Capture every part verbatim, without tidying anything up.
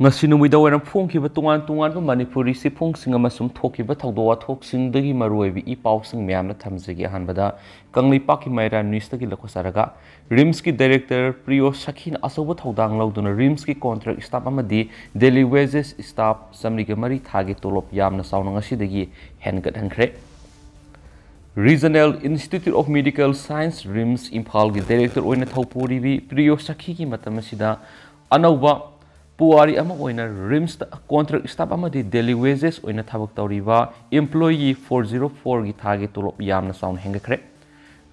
ꯉꯁꯤ ꯅꯨꯃꯤꯗꯥꯡ ꯋꯥꯏꯔꯝ ꯐꯣꯡꯈꯤꯕ ꯇꯣꯉꯥꯟ ꯇꯣꯉꯥꯟꯕ ꯃꯅꯤꯄꯨꯔꯤ ꯆꯦꯐꯣꯡꯁꯤꯡ ꯑꯃꯁꯨꯡ ꯊꯣꯛꯈꯤꯕ ꯊꯧꯗꯣꯛ ꯋꯥꯊꯣꯛꯁꯤꯡꯗꯒꯤ ꯃꯔꯨꯑꯣꯏꯕ ꯏ ꯄꯥꯎꯁꯤꯡ ꯃꯌꯥꯝꯅ ꯊꯝꯖꯒꯦ꯫ ꯑꯍꯥꯟꯕꯗ ꯀꯪꯂꯩꯄꯥꯛꯀꯤ ꯃꯩꯔꯥ ꯅ꯭ꯌꯨꯁꯇꯒꯤ ꯂꯧꯈꯠꯆꯔꯒ, ꯔꯤꯝꯁꯀꯤ ꯗꯥꯏꯔꯦꯛꯇꯔ ꯄ꯭ꯔꯤꯌꯣ ꯁꯈꯤꯅ ꯑꯆꯧꯕ ꯊꯧꯗꯥꯡ ꯂꯧꯗꯨꯅ ꯔꯤꯝꯁꯀꯤ ꯀꯣꯟꯇ꯭ꯔꯦꯛ ꯁ꯭ꯇꯥꯐ ꯑꯃꯗꯤ ꯗꯦꯂꯤ ꯋꯦꯖꯦꯁ ꯁ꯭ꯇꯥꯐ ꯆꯥꯃꯔꯤꯒ ꯃꯔꯤ ꯊꯥꯒꯤ ꯇꯣꯂꯣꯞ ꯌꯥꯝꯅ ꯆꯥꯎꯅ ꯉꯁꯤꯗꯒꯤ ꯍꯦꯟꯒꯠꯍꯟꯈ꯭ꯔꯦ꯫ Regional Institute of Medical Science, RIMS ꯏꯝꯐꯥꯜꯒꯤ ꯗꯥꯏꯔꯦꯛꯇꯔ ꯑꯣꯏꯅ ꯊꯧꯄꯨꯔꯤꯕꯤ ꯄ꯭ꯔꯤꯌꯣ ꯁꯈꯤꯒꯤ ꯃꯇꯝ ꯑꯁꯤꯗ ꯑꯅꯧꯕ ꯄꯨꯋꯥꯔꯤ ꯑꯃ ꯑꯣꯏꯅ ꯔꯤꯝꯁꯇ ꯀꯣꯟꯇ꯭ꯔꯦꯛ ꯁ꯭ꯇꯥꯐ ꯑꯃꯗꯤ ꯗꯦꯂꯤ ꯋꯦꯖꯦꯁ ꯑꯣꯏꯅ ꯊꯕꯛ ꯇꯧꯔꯤꯕ ꯏꯝꯄ꯭ꯂꯣꯌꯤ ꯐꯣꯔ ꯖꯤꯔꯣ ꯐꯣꯔꯒꯤ ꯊꯥꯒꯤ ꯇꯣꯂꯣꯞ ꯌꯥꯝꯅ ꯆꯥꯎꯅ ꯍꯦꯟꯒꯠꯈ꯭ꯔꯦ꯫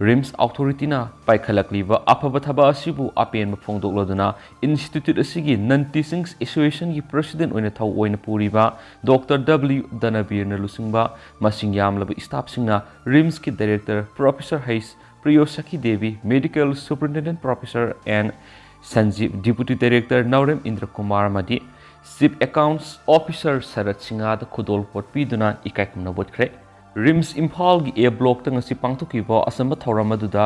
ꯔꯤꯝꯁ ꯑꯣꯊꯣꯔꯤꯇꯤꯅ ꯄꯥꯏꯈꯠꯂꯛꯂꯤꯕ ꯑꯐꯕ ꯊꯕꯛ ꯑꯁꯤꯕꯨ ꯑꯄꯦꯟꯕ ꯐꯣꯡꯗꯣꯛꯂꯗꯨꯅ, ꯏꯟꯁꯇꯤꯇ꯭ꯌꯨꯠ ꯑꯁꯤꯒꯤ ꯅꯟ ꯇꯤꯆꯤꯡ ꯑꯦꯁꯣꯁꯤꯌꯦꯁꯟꯒꯤ ꯄ꯭ꯔꯁꯤꯗꯦꯟꯠ ꯑꯣꯏꯅ ꯊꯧ ꯑꯣꯏꯅ ꯄꯨꯔꯤꯕ ꯗꯣꯛꯇꯔ ꯗꯕ꯭ꯂꯤꯌꯨ ꯗꯅꯕꯤꯔꯅ ꯂꯨꯆꯤꯡꯕ ꯃꯁꯤꯡ ꯌꯥꯝꯂꯕ ꯁ꯭ꯇꯥꯐꯁꯤꯡꯅ ꯔꯤꯝꯁꯀꯤ ꯗꯥꯏꯔꯦꯛꯇꯔ ꯄ꯭ꯔꯣꯐꯦꯁꯔ ꯍꯩꯁ Priyosakhi Devi, medical superintendent professor N Sanjib, deputy director Naorem Indra Kumar ꯑꯃꯗꯤ ꯆꯤꯐ ꯑꯦꯀꯥꯎꯟꯠꯁ ꯑꯣꯐꯤꯁꯔ ꯁꯔꯠ ꯁꯤꯡꯍꯗ ꯈꯨꯗꯣꯜꯄꯣꯠ ꯄꯤꯗꯨꯅ ꯏꯀꯥꯏ ꯈꯨꯝꯅꯕ ꯎꯠꯈ꯭ꯔꯦ꯫ ꯔꯤꯝꯁ ꯏꯝꯐꯥꯜꯒꯤ ꯑꯦ ꯕ꯭ꯂꯣꯛꯇ ꯉꯁꯤ ꯄꯥꯡꯊꯣꯛꯈꯤꯕ ꯑꯆꯝꯕ ꯊꯧꯔꯝ ꯑꯗꯨꯗ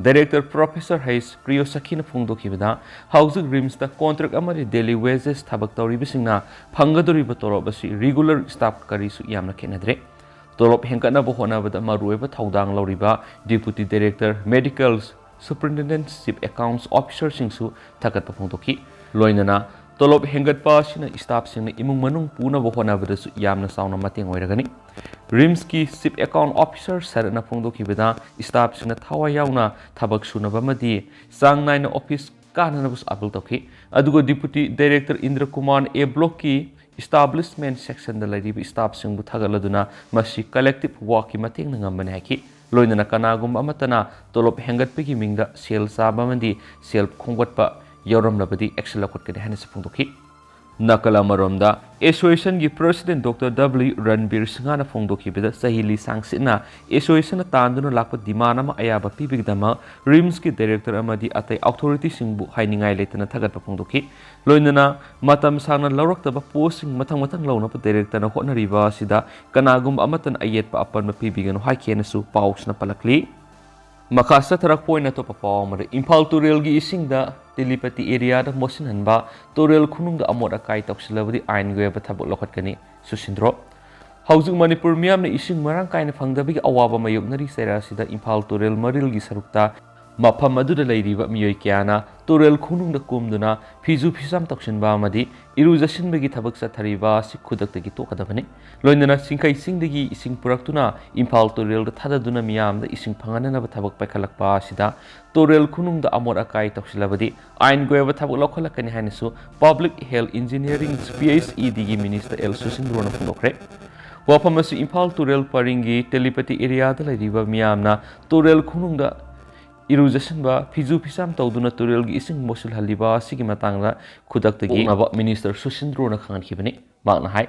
ꯗꯥꯏꯔꯦꯛꯇꯔ ꯄ꯭ꯔꯣꯐꯦꯁꯔ ꯍꯩꯁ ꯄ꯭ꯔꯤꯌꯣꯁꯈꯤꯅ ꯐꯣꯡꯗꯣꯛꯈꯤꯕꯗ, ꯍꯧꯖꯤꯛ ꯔꯤꯝꯁꯇ ꯀꯣꯟꯇ꯭ꯔꯦꯛ ꯑꯃꯗꯤ ꯗꯦꯂꯤ ꯋꯦꯖꯦꯁ ꯊꯕꯛ ꯇꯧꯔꯤꯕꯁꯤꯡꯅ ꯐꯪꯒꯗꯧꯔꯤꯕ ꯇꯣꯂꯣꯞ ꯑꯁꯤ ꯔꯤꯒꯨꯂꯔ ꯁ꯭ꯇꯥꯐꯀ ꯀꯔꯤꯁꯨ ꯌꯥꯝꯅ ꯈꯦꯠꯅꯗ꯭ꯔꯦ꯫ ꯇꯣꯂꯣꯞ ꯍꯦꯟꯒꯠꯅꯕ ꯍꯣꯠꯅꯕꯗ ꯃꯔꯨꯑꯣꯏꯕ ꯊꯧꯗꯥꯡ ꯂꯧꯔꯤꯕ deputy director, medical superintendent, chief accounts ꯑꯣꯐꯤꯁꯔꯁꯤꯡꯁꯨ ꯊꯥꯒꯠꯄ ꯐꯣꯡꯗꯣꯛꯈꯤ꯫ ꯂꯣꯏꯅꯅ ꯇꯣꯂꯣꯞ ꯍꯦꯟꯒꯠꯄ ꯑꯁꯤꯅ ꯁ꯭ꯇꯥꯐꯁꯤꯡꯅ ꯏꯃꯨꯡ ꯃꯅꯨꯡ ꯄꯨꯅꯕ ꯍꯣꯠꯅꯕꯗꯁꯨ ꯌꯥꯝꯅ ꯆꯥꯎꯅ ꯃꯇꯦꯡ ꯑꯣꯏꯔꯒꯅꯤ꯫ ꯔꯤꯝꯁꯀꯤ ꯆꯤꯐ ꯑꯦꯀꯥꯎꯟꯠ ꯑꯣꯐꯤꯁꯔ ꯁꯔꯠꯅ ꯐꯣꯡꯗꯣꯛꯈꯤꯕꯗ, ꯁ꯭ꯇꯥꯐꯁꯤꯡꯅ ꯊꯋꯥꯏ ꯌꯥꯎꯅ ꯊꯕꯛ ꯁꯨꯅꯕ ꯑꯃꯗꯤ ꯆꯥꯡ ꯅꯥꯏꯅ ꯑꯣꯐꯤꯁ ꯀꯥꯅꯅꯕꯁꯨ ꯑꯥꯄꯤꯜ ꯇꯧꯈꯤ꯫ ꯑꯗꯨꯒ ꯗꯤꯄꯨꯇꯤ ꯗꯥꯏꯔꯦꯛꯇꯔ ꯏꯟꯗ꯭ꯔ ꯀꯨꯃꯥꯔꯅ ꯑꯦ ꯕ꯭ꯂꯣꯛꯀꯤ ꯏꯁꯇꯥꯕ꯭ꯂꯤꯁꯃꯦꯟꯠ ꯁꯦꯛꯁꯟꯗ ꯂꯩꯔꯤꯕ ꯁ꯭ꯇꯥꯐꯁꯤꯡꯕꯨ ꯊꯥꯒꯠꯂꯗꯨꯅ ꯃꯁꯤ ꯀꯂꯦꯛꯇꯤꯚ ꯋꯥꯔꯛꯀꯤ ꯃꯇꯦꯡꯅ ꯉꯝꯕꯅꯤ ꯍꯥꯏꯈꯤ꯫ ꯂꯣꯏꯅꯅ ꯀꯅꯥꯒꯨꯝꯕ ꯑꯃꯠꯇꯅ ꯇꯣꯂꯣꯞ ꯍꯦꯟꯒꯠꯄꯒꯤ ꯃꯤꯡꯗ ꯁꯦꯜ ꯆꯥꯕ ꯑꯃꯗꯤ ꯁꯦꯜ ꯈꯣꯝꯒꯠꯄ ꯌꯥꯎꯔꯝꯂꯕꯗꯤ ꯑꯦꯛꯁꯟ ꯂꯧꯈꯠꯀꯅꯤ ꯍꯥꯏꯅꯁꯨ ꯐꯣꯡꯗꯣꯛꯈꯤ꯫ ꯅꯥꯀꯜ ꯑꯃꯔꯣꯝꯗ, ꯑꯦꯁꯣꯁꯤꯌꯦꯁꯟꯒꯤ ꯄ꯭ꯔꯁꯤꯗꯦꯟꯠ ꯗꯣꯛꯇꯔ ꯗꯕ꯭ꯂꯤꯌꯨ ꯔꯟꯕꯤꯔ ꯁꯤꯡꯍꯅ ꯐꯣꯡꯗꯣꯛꯈꯤꯕꯗ, ꯆꯍꯤ ꯂꯤꯁꯥꯡ ꯁꯤꯠꯅ ꯑꯦꯁꯣꯁꯤꯌꯦꯁꯟꯅ ꯇꯥꯟꯗꯨꯅ ꯂꯥꯛꯄ ꯗꯤꯃꯥꯟ ꯑꯃ ꯑꯌꯥꯕ ꯄꯤꯕꯒꯤꯗꯃꯛ ꯔꯤꯝꯁꯀꯤ ꯗꯥꯏꯔꯦꯛꯇꯔ ꯑꯃꯗꯤ ꯑꯇꯩ ꯑꯣꯊꯣꯔꯤꯇꯤꯁꯤꯡꯕꯨ ꯍꯥꯏꯅꯤꯡꯉꯥꯏ ꯂꯩꯇꯅ ꯊꯥꯒꯠꯄ ꯐꯣꯡꯗꯣꯛꯈꯤ꯫ ꯂꯣꯏꯅꯅ ꯃꯇꯝ ꯁꯥꯡꯅ ꯂꯧꯔꯛꯇꯕ ꯄꯣꯁꯁꯤꯡ ꯃꯊꯪ ꯃꯊꯪ ꯂꯧꯅꯕ ꯗꯥꯏꯔꯦꯛꯇꯔꯅ ꯍꯣꯠꯅꯔꯤꯕ ꯑꯁꯤꯗ ꯀꯅꯥꯒꯨꯝꯕ ꯑꯃꯠꯇꯅ ꯑꯌꯦꯠꯄ ꯑꯄꯟꯕ ꯄꯤꯕꯤꯒꯅꯨ ꯍꯥꯏꯈꯤ ꯍꯥꯏꯅꯁꯨ ꯄꯥꯎꯁꯤꯅ ꯄꯜꯂꯛꯂꯤ꯫ ꯃꯈꯥ ꯆꯠꯊꯔꯛꯄ ꯑꯣꯏꯅ ꯑꯇꯣꯞꯄ ꯄꯥꯎ ꯑꯃꯗ, ꯏꯝꯐꯥꯜ ꯇꯨꯔꯦꯜꯒꯤ ꯏꯁꯤꯡꯗ ꯇꯦꯂꯤꯄꯇꯤ ꯑꯦꯔꯤꯌꯥꯗ ꯃꯣꯠꯁꯤꯟꯍꯟꯕ, ꯇꯨꯔꯦꯜ ꯈꯣꯡꯅꯨꯡꯗ ꯑꯃꯣꯠ ꯑꯀꯥꯏ ꯇꯧꯁꯤꯜꯂꯕꯗꯤ ꯑꯥꯏꯟꯒꯤ ꯑꯣꯏꯕ ꯊꯕꯛ ꯂꯧꯈꯠꯀꯅꯤ, ꯁꯨꯁꯤꯟꯗ꯭ꯔꯣ꯫ ꯍꯧꯖꯤꯛ ꯃꯅꯤꯄꯨꯔ ꯃꯤꯌꯥꯝꯅ ꯏꯁꯤꯡ ꯃꯔꯥꯡ ꯀꯥꯏꯅ ꯐꯪꯗꯕꯒꯤ ꯑꯋꯥꯕ ꯃꯥꯌꯣꯛꯅꯔꯤ ꯆꯩꯔꯥꯛ ꯑꯁꯤꯗ ꯏꯝꯐꯥꯜ ꯇꯨꯔꯦꯜ ꯃꯔꯤꯜꯒꯤ ꯁꯔꯨꯛꯇ ꯃꯐꯝ ꯑꯗꯨꯗ ꯂꯩꯔꯤꯕ ꯃꯤꯑꯣꯏ ꯀꯌꯥꯅ ꯇꯨꯔꯦꯜ ꯈꯣꯡꯅꯨꯡꯗ ꯀꯨꯝꯗꯨꯅ ꯐꯤꯖꯨ ꯐꯤꯖꯥꯝ ꯇꯧꯁꯤꯟꯕ ꯑꯃꯗꯤ ꯏꯔꯨꯖꯁꯤꯟꯕꯒꯤ ꯊꯕꯛ ꯆꯠꯊꯔꯤꯕ ꯑꯁꯤ ꯈꯨꯗꯛꯇꯒꯤ ꯇꯣꯛꯀꯗꯕꯅꯤ꯫ ꯂꯣꯏꯅꯅ ꯆꯤꯡꯈꯩ ꯆꯤꯡꯗꯒꯤ ꯏꯁꯤꯡ ꯄꯨꯔꯛꯇꯨꯅ ꯏꯝꯐꯥꯜ ꯇꯨꯔꯦꯜꯗ ꯊꯥꯗꯗꯨꯅ ꯃꯤꯌꯥꯝꯗ ꯏꯁꯤꯡ ꯐꯪꯍꯟꯅꯅꯕ ꯊꯕꯛ ꯄꯥꯏꯈꯠꯂꯛꯄ ꯑꯁꯤꯗ ꯇꯨꯔꯦꯜ ꯈꯣꯡꯅꯨꯡꯗ ꯑꯃꯣꯠ ꯑꯀꯥꯏ ꯇꯧꯁꯤꯜꯂꯕꯗꯤ ꯑꯥꯏꯟꯒꯤ ꯑꯣꯏꯕ ꯊꯕꯛ ꯂꯧꯈꯠꯂꯛꯀꯅꯤ ꯍꯥꯏꯅꯁꯨ Public Health Engineering, P H E D ꯒꯤ ꯃꯤꯅꯤꯁꯇꯔ ꯑꯦꯜ ꯁꯨꯁꯤꯟꯗ꯭ꯔꯣꯅ ꯐꯣꯡꯗꯣꯛꯈ꯭ꯔꯦ꯫ ꯋꯥꯐꯝ ꯑꯁꯤ ꯏꯝꯐꯥꯜ ꯇꯨꯔꯦꯜ ꯄꯔꯤꯡꯒꯤ ꯇꯦꯂꯤꯄꯇꯤ ꯑꯦꯔꯤꯌꯥꯗ ꯂꯩꯔꯤꯕ ꯃꯤꯌꯥꯝꯅ ꯇꯨꯔꯦꯜ ꯈꯣꯡꯅꯨꯡꯗ ꯏꯔꯨꯖꯁꯤꯟꯕ, ꯐꯤꯖꯨ ꯐꯤꯖꯥꯝ ꯇꯧꯗꯨꯅ ꯇꯨꯔꯦꯜꯒꯤ ꯏꯁꯤꯡ ꯃꯣꯠꯁꯤꯜꯍꯜꯂꯤꯕ ꯑꯁꯤꯒꯤ ꯃꯇꯥꯡꯗ ꯈꯨꯗꯛꯇꯒꯤ ꯀꯣꯛꯅꯕ ꯃꯤꯅꯤꯁꯇꯔ ꯁꯨꯁꯤꯟꯗ꯭ꯔꯣꯅ ꯈꯪꯍꯟꯈꯤꯕꯅꯤ꯫ ꯃꯍꯥꯛꯅ ꯍꯥꯏ,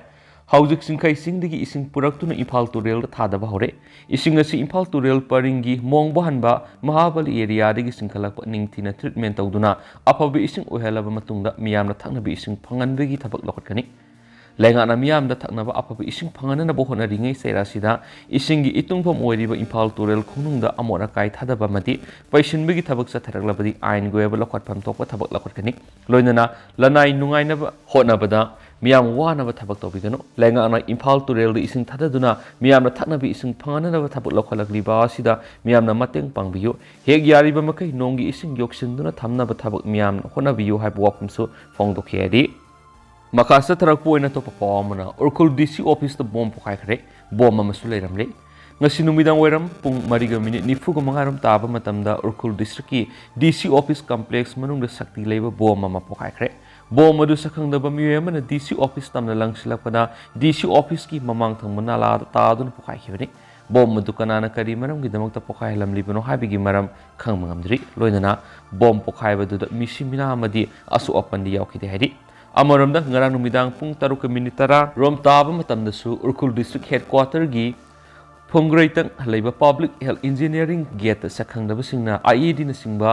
ꯍꯧꯖꯤꯛ ꯆꯤꯡꯈꯩ ꯆꯤꯡꯗꯒꯤ ꯏꯁꯤꯡ ꯄꯨꯔꯛꯇꯨꯅ ꯏꯝꯐꯥꯜ ꯇꯨꯔꯦꯜꯗ ꯊꯥꯗꯕ ꯍꯧꯔꯦ꯫ ꯏꯁꯤꯡ ꯑꯁꯤ ꯏꯝꯐꯥꯜ ꯇꯨꯔꯦꯜ ꯄꯔꯤꯡꯒꯤ ꯃꯣꯡꯕ ꯍꯟꯕ ꯃꯍꯥꯕꯂꯤ ꯑꯦꯔꯤꯌꯥꯗꯒꯤ ꯆꯤꯡꯈꯠꯂꯛꯄ ꯅꯤꯡꯊꯤꯅ ꯇ꯭ꯔꯤꯠꯃꯦꯟ ꯇꯧꯗꯨꯅ ꯑꯐꯕ ꯏꯁꯤꯡ ꯑꯣꯏꯍꯜꯂꯕ ꯃꯇꯨꯡꯗ ꯃꯤꯌꯥꯝꯅ ꯊꯛꯅꯕ ꯏꯁꯤꯡ ꯐꯪꯍꯟꯕꯒꯤ ꯊꯕꯛ ꯂꯧꯈꯠꯀꯅꯤ꯫ ꯂꯩꯉꯥꯛꯅ ꯃꯤꯌꯥꯝꯗ ꯊꯛꯅꯕ ꯑꯐꯕ ꯏꯁꯤꯡ ꯐꯪꯍꯟꯅꯅꯕ ꯍꯣꯠꯅꯔꯤꯉꯩ ꯆꯩꯔꯥꯛ ꯑꯁꯤꯗ ꯏꯁꯤꯡꯒꯤ ꯏꯇꯨꯡꯐꯝ ꯑꯣꯏꯔꯤꯕ ꯏꯝꯐꯥꯜ ꯇꯨꯔꯦꯜ ꯈꯣꯡꯅꯨꯡꯗ ꯑꯃꯣꯠ ꯑꯀꯥꯏ ꯊꯥꯗꯕ ꯑꯃꯗꯤ ꯄꯩꯁꯤꯟꯕꯒꯤ ꯊꯕꯛ ꯆꯠꯊꯔꯛꯂꯕꯗꯤ ꯑꯥꯏꯟꯒꯤ ꯑꯣꯏꯕ ꯂꯧꯈꯠꯐꯝ ꯊꯣꯛꯄ ꯊꯕꯛ ꯂꯧꯈꯠꯀꯅꯤ꯫ ꯂꯣꯏꯅꯅ ꯂꯅꯥꯏ ꯅꯨꯡꯉꯥꯏꯅꯕ ꯍꯣꯠꯅꯕꯗ ꯃꯤꯌꯥꯝ ꯋꯥꯅꯕ ꯊꯕꯛ ꯇꯧꯕꯤꯒꯅꯨ꯫ ꯂꯩꯉꯥꯛꯅ ꯏꯝꯐꯥꯜ ꯇꯨꯔꯦꯜꯗ ꯏꯁꯤꯡ ꯊꯥꯗꯗꯨꯅ ꯃꯤꯌꯥꯝꯅ ꯊꯛꯅꯕ ꯏꯁꯤꯡ ꯐꯪꯍꯟꯅꯅꯕ ꯊꯕꯛ ꯂꯧꯈꯠꯂꯛꯂꯤꯕ ꯑꯁꯤꯗ ꯃꯤꯌꯥꯝꯅ ꯃꯇꯦꯡ ꯄꯥꯡꯕꯤꯌꯨ꯫ ꯍꯦꯛ ꯌꯥꯔꯤꯕ ꯃꯈꯩ ꯅꯣꯡꯒꯤ ꯏꯁꯤꯡ ꯌꯣꯛꯁꯤꯟꯗꯨꯅ ꯊꯝꯅꯕ ꯊꯕꯛ ꯃꯤꯌꯥꯝꯅ ꯍꯣꯠꯅꯕꯤꯌꯨ ꯍꯥꯏꯕ ꯋꯥꯐꯝꯁꯨ ꯐꯣꯡꯗꯣꯛꯈꯤ꯫ ꯍꯥꯏꯗꯤ ꯃꯈꯥ ꯆꯠꯊꯔꯛꯄ ꯑꯣꯏꯅ ꯑꯇꯣꯞꯄ ꯄꯥꯎ ꯑꯃꯅ, ꯎꯔꯈꯨꯜ ꯗꯤ ꯁꯤ ꯑꯣꯐꯤꯁꯇ ꯕꯣꯝ ꯄꯣꯈꯥꯏꯈ꯭ꯔꯦ꯫ ꯕꯣꯝ ꯑꯃꯁꯨ ꯂꯩꯔꯝꯂꯦ꯫ ꯉꯁꯤ ꯅꯨꯃꯤꯗꯥꯡ ꯋꯥꯏꯔꯝ ꯄꯨꯡ ꯃꯔꯤꯒ ꯃꯤꯅꯤꯠ ꯅꯤꯐꯨꯒ ꯃꯉꯥꯔꯣꯝ ꯇꯥꯕ ꯃꯇꯝꯗ ꯎꯔꯈꯨꯜ ꯗꯤꯁꯇ꯭ꯔꯤꯛꯀꯤ ꯗꯤ ꯁꯤ ꯑꯣꯐꯤꯁ ꯀꯝꯄ꯭ꯂꯦꯛꯁ ꯃꯅꯨꯡꯗ ꯁꯛꯇꯤ ꯂꯩꯕ ꯕꯣꯝ ꯑꯃ ꯄꯣꯈꯥꯏꯈ꯭ꯔꯦ꯫ ꯕꯣꯝ ꯑꯗꯨ ꯁꯛꯈꯪꯗꯕ ꯃꯤꯑꯣꯏ ꯑꯃꯅ ꯗꯤ ꯁꯤ ꯑꯣꯐꯤꯁ ꯇꯝꯅ ꯂꯪꯁꯤꯜꯂꯛꯄꯗ ꯗꯤ ꯁꯤ ꯑꯣꯐꯤꯁꯀꯤ ꯃꯃꯥꯡ ꯊꯪꯕ ꯅꯥꯂꯥꯗ ꯇꯥꯗꯨꯅ ꯄꯣꯈꯥꯏꯈꯤꯕꯅꯤ꯫ ꯕꯣꯝ ꯑꯗꯨ ꯀꯅꯥꯅ ꯀꯔꯤ ꯃꯔꯝꯒꯤꯗꯃꯛꯇ ꯄꯣꯈꯥꯏꯍꯜꯂꯝꯂꯤꯕꯅꯣ ꯍꯥꯏꯕꯒꯤ ꯃꯔꯝ ꯈꯪꯕ ꯉꯝꯗ꯭ꯔꯤ꯫ ꯂꯣꯏꯅꯅ ꯕꯣꯝ ꯄꯣꯈꯥꯏꯕꯗꯨꯗ ꯃꯤꯁꯤ ꯃꯤꯅꯥ ꯑꯃꯗꯤ ꯑꯁꯣꯛ ꯑꯄꯟꯗꯤ ꯌꯥꯎꯈꯤꯗꯦ ꯍꯥꯏꯔꯤ꯫ ꯑꯃꯔꯣꯝꯗ ꯉꯔꯥꯡ ꯅꯨꯃꯤꯗꯥꯡ ꯄꯨꯡ ꯇꯔꯨꯛꯀ ꯃꯤꯅꯤꯠ ꯇꯔꯥ ꯔꯣꯝ ꯇꯥꯕ ꯃꯇꯝꯗꯁꯨ ꯎꯔꯈꯨꯜ ꯗꯤꯁꯇ꯭ꯔꯤꯛ ꯍꯦꯗꯀ꯭ꯋꯥꯇꯔꯒꯤ ꯐꯨꯡꯒ꯭ꯔꯩꯇꯪ ꯂꯩꯕ ꯄꯕ꯭ꯂꯤꯛ ꯍꯦꯜꯊ ꯏꯟꯖꯤꯅꯤꯌꯥꯔꯤꯡ ꯒꯦꯠꯇ ꯁꯛꯈꯪꯗꯕꯁꯤꯡꯅ ꯑꯥꯏ ꯏ ꯗꯤꯅꯆꯤꯡꯕ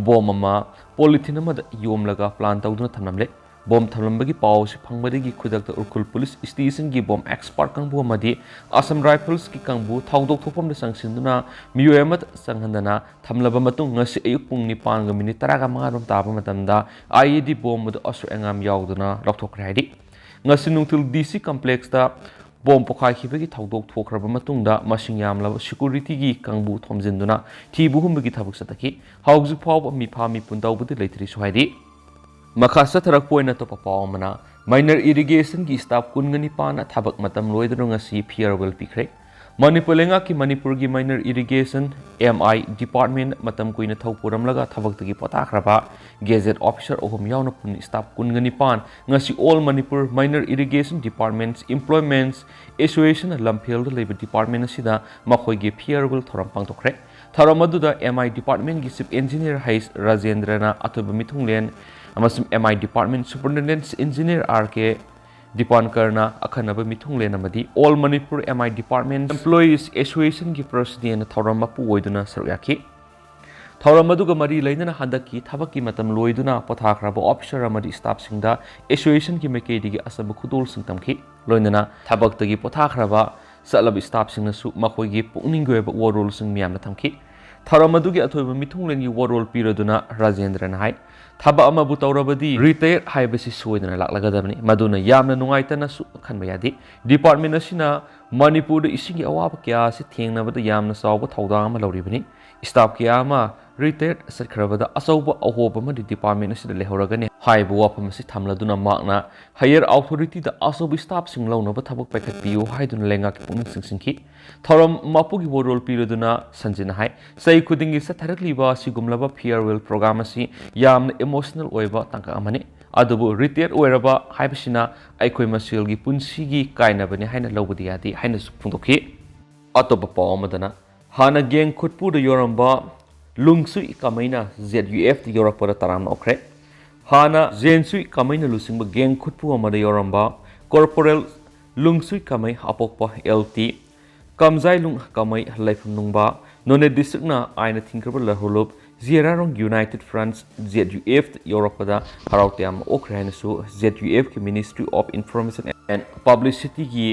ꯕꯣꯝ ꯑꯃ ꯄꯣꯂꯤꯊꯤꯟ ꯑꯃꯗ ꯌꯣꯝꯂꯒ ꯄ꯭ꯂꯥꯟ ꯇꯧꯗꯨꯅ ꯊꯝꯂꯝꯂꯦ꯫ ꯕꯣꯝ ꯊꯝꯂꯝꯕꯒꯤ ꯄꯥꯎ ꯑꯁꯤ ꯐꯪꯕꯗꯒꯤ ꯈꯨꯗꯛꯇ ꯎꯈ꯭ꯔꯨꯜ ꯄꯨꯂꯤꯁ ꯁ꯭ꯇꯦꯁꯟꯒꯤ ꯕꯣꯝ ꯑꯦꯛꯁꯄꯥꯔꯠ ꯀꯥꯡꯕꯨ ꯑꯃꯗꯤ ꯑꯁꯥꯝ ꯔꯥꯏꯐꯜꯁꯀꯤ ꯀꯥꯡꯕꯨ ꯊꯧꯗꯣꯛ ꯊꯣꯛꯐꯝꯗ ꯆꯪꯁꯤꯟꯗꯨꯅ ꯃꯤꯑꯣꯏ ꯑꯃꯠꯇ ꯆꯪꯍꯟꯗꯅ ꯊꯝꯂꯕ ꯃꯇꯨꯡ ꯉꯁꯤ ꯑꯌꯨꯛ ꯄꯨꯡ ꯅꯤꯄꯥꯟꯒ ꯃꯤꯅꯤꯠ ꯇꯔꯥꯒ ꯃꯉꯥ ꯔꯣꯝ ꯇꯥꯕ ꯃꯇꯝꯗ IED ꯕꯣꯝ ꯑꯗꯨ ꯑꯁꯣꯏ ꯑꯉꯥꯝ ꯌꯥꯎꯗꯅ ꯂꯧꯊꯣꯛꯈ꯭ꯔꯦ ꯍꯥꯏꯔꯤ꯫ ꯉꯁꯤ ꯅꯨꯡꯊꯤꯜ DC complexꯇ ꯕꯣꯝ ꯄꯣꯈꯥꯏꯈꯤꯕꯒꯤ ꯊꯧꯗꯣꯛ ꯊꯣꯛꯈ꯭ꯔꯕ ꯃꯇꯨꯡꯗ ꯃꯁꯤꯡ ꯌꯥꯝꯂꯕ securityꯒꯤ ꯀꯥꯡꯕꯨ ꯊꯣꯝꯖꯤꯟꯗꯨꯅ ꯊꯤꯕ ꯍꯨꯝꯕꯒꯤ ꯊꯕꯛ ꯆꯠꯊꯈꯤ꯫ ꯍꯧꯖꯤꯛ ꯐꯥꯎꯕ ꯃꯤꯐꯥ ꯃꯤꯄꯨꯟ ꯇꯧꯕꯗꯤ ꯂꯩꯇ꯭ꯔꯤꯁꯨ ꯍꯥꯏꯔꯤ꯫ ꯃꯈꯥ ꯆꯠꯊꯔꯛꯄ ꯑꯣꯏꯅ ꯑꯇꯣꯞꯄ ꯄꯥꯎ ꯑꯃꯅ, minor irrigationꯒꯤ staff ꯀꯨꯟꯒ ꯅꯤꯄꯥꯟꯅ ꯊꯕꯛ ꯃꯇꯝ ꯂꯣꯏꯗꯨꯅ ꯉꯁꯤ farewell ꯄꯤꯈ꯭ꯔꯦ꯫ ꯃꯅꯤꯄꯨꯔ ꯂꯩꯉꯥꯛꯀꯤ ꯃꯅꯤꯄꯨꯔꯒꯤ minor irrigation, MI, department ꯃꯇꯝ ꯀꯨꯏꯅ ꯊꯧ ꯄꯨꯔꯝꯂꯒ ꯊꯕꯛꯇꯒꯤ ꯄꯣꯊꯥꯈ꯭ꯔꯕ gazette officer ꯑꯍꯨꯝ ꯌꯥꯎꯅ ꯄꯨꯟꯅ staff ꯀꯨꯟꯒ ꯅꯤꯄꯥꯟ ꯉꯁꯤ All Manipur Minor Irrigation Departments Employment Association ꯂꯝꯐꯦꯜꯗ ꯂꯩꯕ department ꯑꯁꯤꯗ ꯃꯈꯣꯏꯒꯤ farewell ꯊꯧꯔꯝ ꯄꯥꯡꯊꯣꯛꯈ꯭ꯔꯦ꯫ ꯊꯧꯔꯝ ꯑꯗꯨꯗ MI departmentꯀꯤ chief engineer H Rajendraꯅ ꯑꯊꯣꯏꯕ ꯃꯤꯊꯨꯡꯂꯦꯟ ꯑꯃꯁꯨꯡ MI department superintendent engineer R K ꯗꯤꯄꯥꯟꯀꯔꯅ ꯑꯈꯟꯅꯕ ꯃꯤꯊꯨꯡꯂꯦꯟ ꯑꯃꯗꯤ All Manipur MI Department Employees Associationꯒꯤ presidentꯅ ꯊꯧꯔꯝ ꯃꯄꯨ ꯑꯣꯏꯗꯨꯅ ꯁꯔꯨꯛ ꯌꯥꯈꯤ꯫ ꯊꯧꯔꯝ ꯑꯗꯨꯒ ꯃꯔꯤ ꯂꯩꯅꯅ ꯍꯟꯗꯛꯀꯤ ꯊꯕꯛꯀꯤ ꯃꯇꯝ ꯂꯣꯏꯗꯨꯅ ꯄꯣꯊꯥꯈ꯭ꯔꯕ officer ꯑꯃꯗꯤ staffꯁꯤꯡꯗ associationꯒꯤ ꯃꯥꯏꯀꯩꯗꯒꯤ ꯑꯆꯝꯕ ꯈꯨꯗꯣꯜꯁꯤꯡ ꯇꯝꯈꯤ꯫ ꯂꯣꯏꯅꯅ ꯊꯕꯛꯇꯒꯤ ꯄꯣꯊꯥꯈ꯭ꯔꯕ ꯆꯠꯂꯕ staffꯁꯤꯡꯅꯁꯨ ꯃꯈꯣꯏꯒꯤ ꯄꯨꯛꯅꯤꯡꯒꯤ ꯑꯣꯏꯕ ꯋꯥꯔꯣꯜꯁꯤꯡ ꯃꯤꯌꯥꯝꯅ ꯊꯝꯈꯤ꯫ ꯊꯧꯔꯝ ꯑꯗꯨꯒꯤ ꯑꯊꯣꯏꯕ ꯃꯤꯊꯨꯡꯂꯦꯟꯒꯤ ꯋꯥꯔꯣꯜ ꯄꯤꯔꯗꯨꯅ ꯔꯥꯖꯦꯟꯗ꯭ꯔꯅ ꯍꯥꯏ, ꯊꯕꯛ ꯑꯃꯕꯨ ꯇꯧꯔꯕꯗꯤ retire ꯍꯥꯏꯕꯁꯤ ꯁꯣꯏꯗꯅ ꯂꯥꯛꯂꯒꯗꯕꯅꯤ꯫ ꯃꯗꯨꯅ ꯌꯥꯝꯅ ꯅꯨꯡꯉꯥꯏꯇꯅꯁꯨ ꯈꯟꯕ ꯌꯥꯗꯦ꯫ Department ꯑꯁꯤꯅ ꯃꯅꯤꯄꯨꯔꯗ ꯏꯁꯤꯡꯒꯤ ꯑꯋꯥꯕ ꯀꯌꯥ ꯑꯁꯤ ꯊꯦꯡꯅꯕꯗ ꯌꯥꯝꯅ ꯆꯥꯎꯕ ꯊꯧꯗꯥꯡ ꯑꯃ ꯂꯧꯔꯤꯕꯅꯤ꯫ Staff ꯀꯌꯥ ꯑꯃ retire ꯆꯠꯈ꯭ꯔꯕꯗ ꯑꯆꯧꯕ ꯑꯍꯣꯕ ꯑꯃꯗꯤ department ꯑꯁꯤꯗ ꯂꯩꯍꯧꯔꯒꯅꯤ ꯍꯥꯏꯕ ꯋꯥꯐꯝ ꯑꯁꯤ ꯊꯝꯂꯗꯨꯅ ꯃꯍꯥꯛꯅ higher authorityꯗ ꯑꯆꯧꯕ staffꯁꯤꯡ ꯂꯧꯅꯕ ꯊꯕꯛ ꯄꯥꯏꯈꯠꯄꯤꯌꯨ ꯍꯥꯏꯗꯨꯅ ꯂꯩꯉꯥꯛꯀꯤ ꯄꯨꯛꯅꯤꯡ ꯆꯤꯡꯁꯤꯟꯈꯤ꯫ ꯊꯧꯔꯝ ꯃꯄꯨꯒꯤ ꯋꯥꯔꯣꯜ ꯄꯤꯔꯗꯨꯅ ꯁꯟꯖꯤꯠꯅ ꯍꯥꯏ, ꯆꯍꯤ ꯈꯨꯗꯤꯡꯒꯤ ꯆꯠꯊꯔꯛꯂꯤꯕ ꯑꯁꯤꯒꯨꯝꯂꯕ farewell program ꯑꯁꯤ ꯌꯥꯝꯅ emotional ꯑꯣꯏꯕ ꯇꯥꯡꯀꯛ ꯑꯃꯅꯤ꯫ ꯑꯗꯨꯕꯨ retire ꯑꯣꯏꯔꯕ ꯍꯥꯏꯕꯁꯤꯅ ꯑꯩꯈꯣꯏ ꯃꯁꯦꯜꯒꯤ ꯄꯨꯟꯁꯤꯒꯤ ꯀꯥꯏꯅꯕꯅꯤ ꯍꯥꯏꯅ ꯂꯧꯕꯗꯤ ꯌꯥꯗꯦ ꯍꯥꯏꯅꯁꯨ ꯐꯣꯡꯗꯣꯛꯈꯤ꯫ ꯑꯇꯣꯞꯄ ꯄꯥꯎ ꯑꯃꯗꯅ, ꯍꯥꯟꯅ ꯒꯦꯡ ꯈꯨꯠꯄꯨꯗ ꯌꯧꯔꯝꯕ ꯂꯨꯡꯁꯨꯏ ꯀꯥꯃꯩꯅ ZUFꯇ ꯌꯧꯔꯛꯄꯗ ꯇꯔꯥꯝꯅ ꯑꯣꯛꯈ꯭ꯔꯦ꯫ ꯍꯥꯟꯅ ꯖꯦꯟꯁꯨꯏ ꯀꯥꯃꯩꯅ ꯂꯨꯆꯤꯡꯕ ꯒꯦꯡ ꯈꯨꯠꯄꯨ ꯑꯃꯗ ꯌꯧꯔꯝꯕ Corporal ꯂꯨꯡꯁꯨꯏ ꯀꯥꯃꯩ ꯑꯄꯣꯛꯄ LT, ꯀꯝꯖꯥꯏꯂꯨꯡ ꯀꯥꯃꯩ ꯂꯩꯐꯝ ꯅꯨꯡꯕ, ꯅꯣꯅꯦ districtꯅ ꯑꯥꯏꯟꯅ ꯊꯤꯡꯈ꯭ꯔꯕ ꯂꯍꯨꯂꯨꯞ ꯖꯤꯔꯥꯔꯣꯡ United Front, Z U F, ꯌꯧꯔꯛꯄꯗ ꯍꯔꯥꯎ ꯇꯌꯥꯝꯅ ꯑꯣꯛꯈ꯭ꯔꯦ ꯍꯥꯏꯅꯁꯨ Z U F ꯀꯤ Ministry of Information and Publicity ꯒꯤ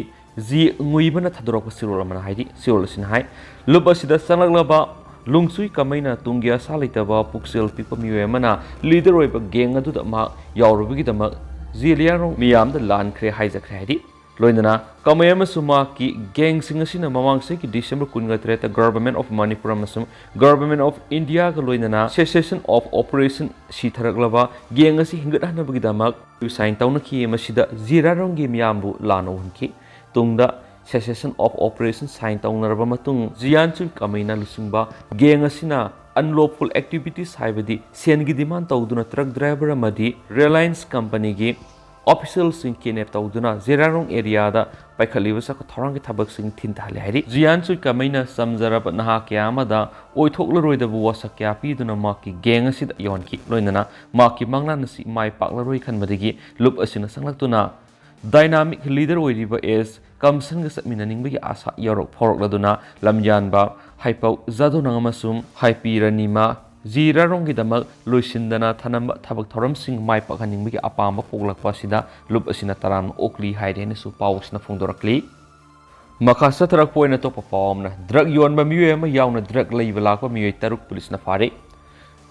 ꯖꯤ ꯉꯨꯏꯕꯅ ꯊꯥꯗꯣꯔꯛꯄ ꯆꯦꯔꯣꯜ ꯑꯃꯅ ꯍꯥꯏꯔꯤ꯫ ꯆꯦꯔꯣꯜ ꯑꯁꯤꯅ ꯍꯥꯏ, ꯂꯨꯞ ꯑꯁꯤꯗ ꯆꯪꯂꯛꯂꯕ ꯂꯨꯡꯁꯨꯏ ꯀꯃꯩꯅ ꯇꯨꯡꯒꯤ ꯑꯁꯥ ꯂꯩꯇꯕ ꯄꯨꯛꯆꯦꯜ ꯄꯤꯛꯄ ꯃꯤꯑꯣꯏ ꯑꯃꯅ leader ꯑꯣꯏꯕ gang ꯑꯗꯨꯗ ꯃꯍꯥꯛ ꯌꯥꯎꯔꯨꯕꯒꯤꯗꯃꯛ ꯖꯤꯂꯤꯌꯥꯔꯣꯡ ꯃꯤꯌꯥꯝꯗ ꯂꯥꯟꯈ꯭ꯔꯦ ꯍꯥꯏꯖꯈ꯭ꯔꯦ ꯍꯥꯏꯔꯤ꯫ ꯂꯣꯏꯅꯅ ꯀꯃꯩ ꯑꯃꯁꯨꯡ ꯃꯍꯥꯛꯀꯤ gang ꯁꯤꯡ ꯑꯁꯤꯅ ꯃꯃꯥꯡ ꯆꯍꯤꯒꯤ December ꯀꯨꯟꯒ ꯇꯔꯦꯠꯇ Government of Manipur ꯑꯃꯁꯨꯡ Government of India ꯒ ꯂꯣꯏꯅꯅ cessation of operation ꯁꯤꯊꯔꯛꯂꯕ gang ꯑꯁꯤ ꯍꯤꯡꯒꯠꯍꯟꯅꯕꯒꯤꯗꯃꯛ sign ꯇꯧꯅꯈꯤ꯫ ꯃꯁꯤꯗ ꯖꯤꯔꯥꯔꯣꯡꯒꯤ ꯃꯤꯌꯥꯝꯕꯨ ꯂꯥꯟꯅ ꯎꯍꯟꯈꯤ꯫ ꯇꯨꯡꯗ cessation of operation sign ꯇꯧꯅꯔꯕ ꯃꯇꯨꯡ, ꯖꯤꯌꯥꯟꯆꯨꯏ ꯀꯃꯩꯅ ꯂꯨꯆꯤꯡꯕ gang ꯑꯁꯤꯅ unlawful activities, ꯍꯥꯏꯕꯗꯤ ꯁꯦꯟꯒꯤ demand ꯇꯧꯗꯨꯅ truck driver ꯑꯃꯗꯤ Reliance company ꯒꯤ official ꯁꯤꯡ kidnap ꯇꯧꯗꯨꯅ ꯖꯤꯔꯥꯔꯣꯡ area ꯗ ꯄꯥꯏꯈꯠꯂꯤꯕ ꯆꯥꯎꯈꯠ ꯊꯧꯔꯥꯡꯒꯤ ꯊꯕꯛꯁꯤꯡ ꯊꯤꯟꯊꯍꯜꯂꯦ ꯍꯥꯏꯔꯤ꯫ ꯖꯤꯌꯥꯟꯆꯨꯏ ꯀꯃꯩꯅ ꯆꯝꯖꯔꯕ ꯅꯍꯥ ꯀꯌꯥ ꯑꯃꯗ ꯑꯣꯏꯊꯣꯛꯂꯔꯣꯏꯗꯕ ꯋꯥꯁꯛ ꯀꯌꯥ ꯄꯤꯗꯨꯅ ꯃꯍꯥꯛꯀꯤ gang ꯑꯁꯤꯗ ꯌꯧꯍꯟꯈꯤ꯫ ꯂꯣꯏꯅꯅ ꯃꯍꯥꯛꯀꯤ ꯃꯪꯂꯥꯟ ꯑꯁꯤ ꯃꯥꯏ ꯄꯥꯛꯂꯔꯣꯏ ꯈꯟꯕꯗꯒꯤ ꯂꯨꯞ ꯑꯁꯤꯅ ꯆꯪꯂꯛꯇꯨꯅ dynamic leader ꯑꯣꯏꯔꯤꯕ ꯑꯦꯁ ꯀꯝꯁꯟꯒ ꯆꯠꯃꯤꯟꯅꯅꯤꯡꯕꯒꯤ ꯑꯥꯁꯥ ꯌꯧꯔꯛ-, ꯐꯥꯎꯔꯛꯂꯗꯨꯅ ꯂꯝꯌꯥꯟꯕ ꯍꯩꯄꯧ ꯖꯥꯗꯣꯅꯪ ꯑꯃꯁꯨꯡ ꯍꯥꯏꯄꯤ ꯔꯥꯅꯤꯃꯥ ꯖꯤꯔꯥꯔꯣꯡꯒꯤꯗꯃꯛ ꯂꯣꯏꯁꯤꯟꯗꯅ ꯊꯅꯝꯕ ꯊꯕꯛ ꯊꯧꯔꯝꯁꯤꯡ ꯃꯥꯏ ꯄꯥꯛꯍꯟꯅꯤꯡꯕꯒꯤ ꯑꯄꯥꯝꯕ ꯄꯣꯛꯂꯛꯄ ꯑꯁꯤꯗ ꯂꯨꯞ ꯑꯁꯤꯅ ꯇꯔꯥꯝꯅ ꯑꯣꯛꯂꯤ ꯍꯥꯏꯔꯦ ꯍꯥꯏꯅꯁꯨ ꯄꯥꯎ ꯑꯁꯤꯅ ꯐꯣꯡꯗꯣꯔꯛꯂꯤ꯫ ꯃꯈꯥ ꯆꯠꯊꯔꯛꯄ ꯑꯣꯏꯅ ꯑꯇꯣꯞꯄ ꯄꯥꯎ ꯑꯃꯅ, drug ꯌꯣꯟꯕ ꯃꯤꯑꯣꯏ ꯑꯃ ꯌꯥꯎꯅ drug ꯂꯩꯕ ꯂꯥꯛꯄ ꯃꯤꯑꯣꯏ ꯇꯔꯨꯛ ꯄꯨꯂꯤꯁꯅ ꯐꯥꯔꯦ꯫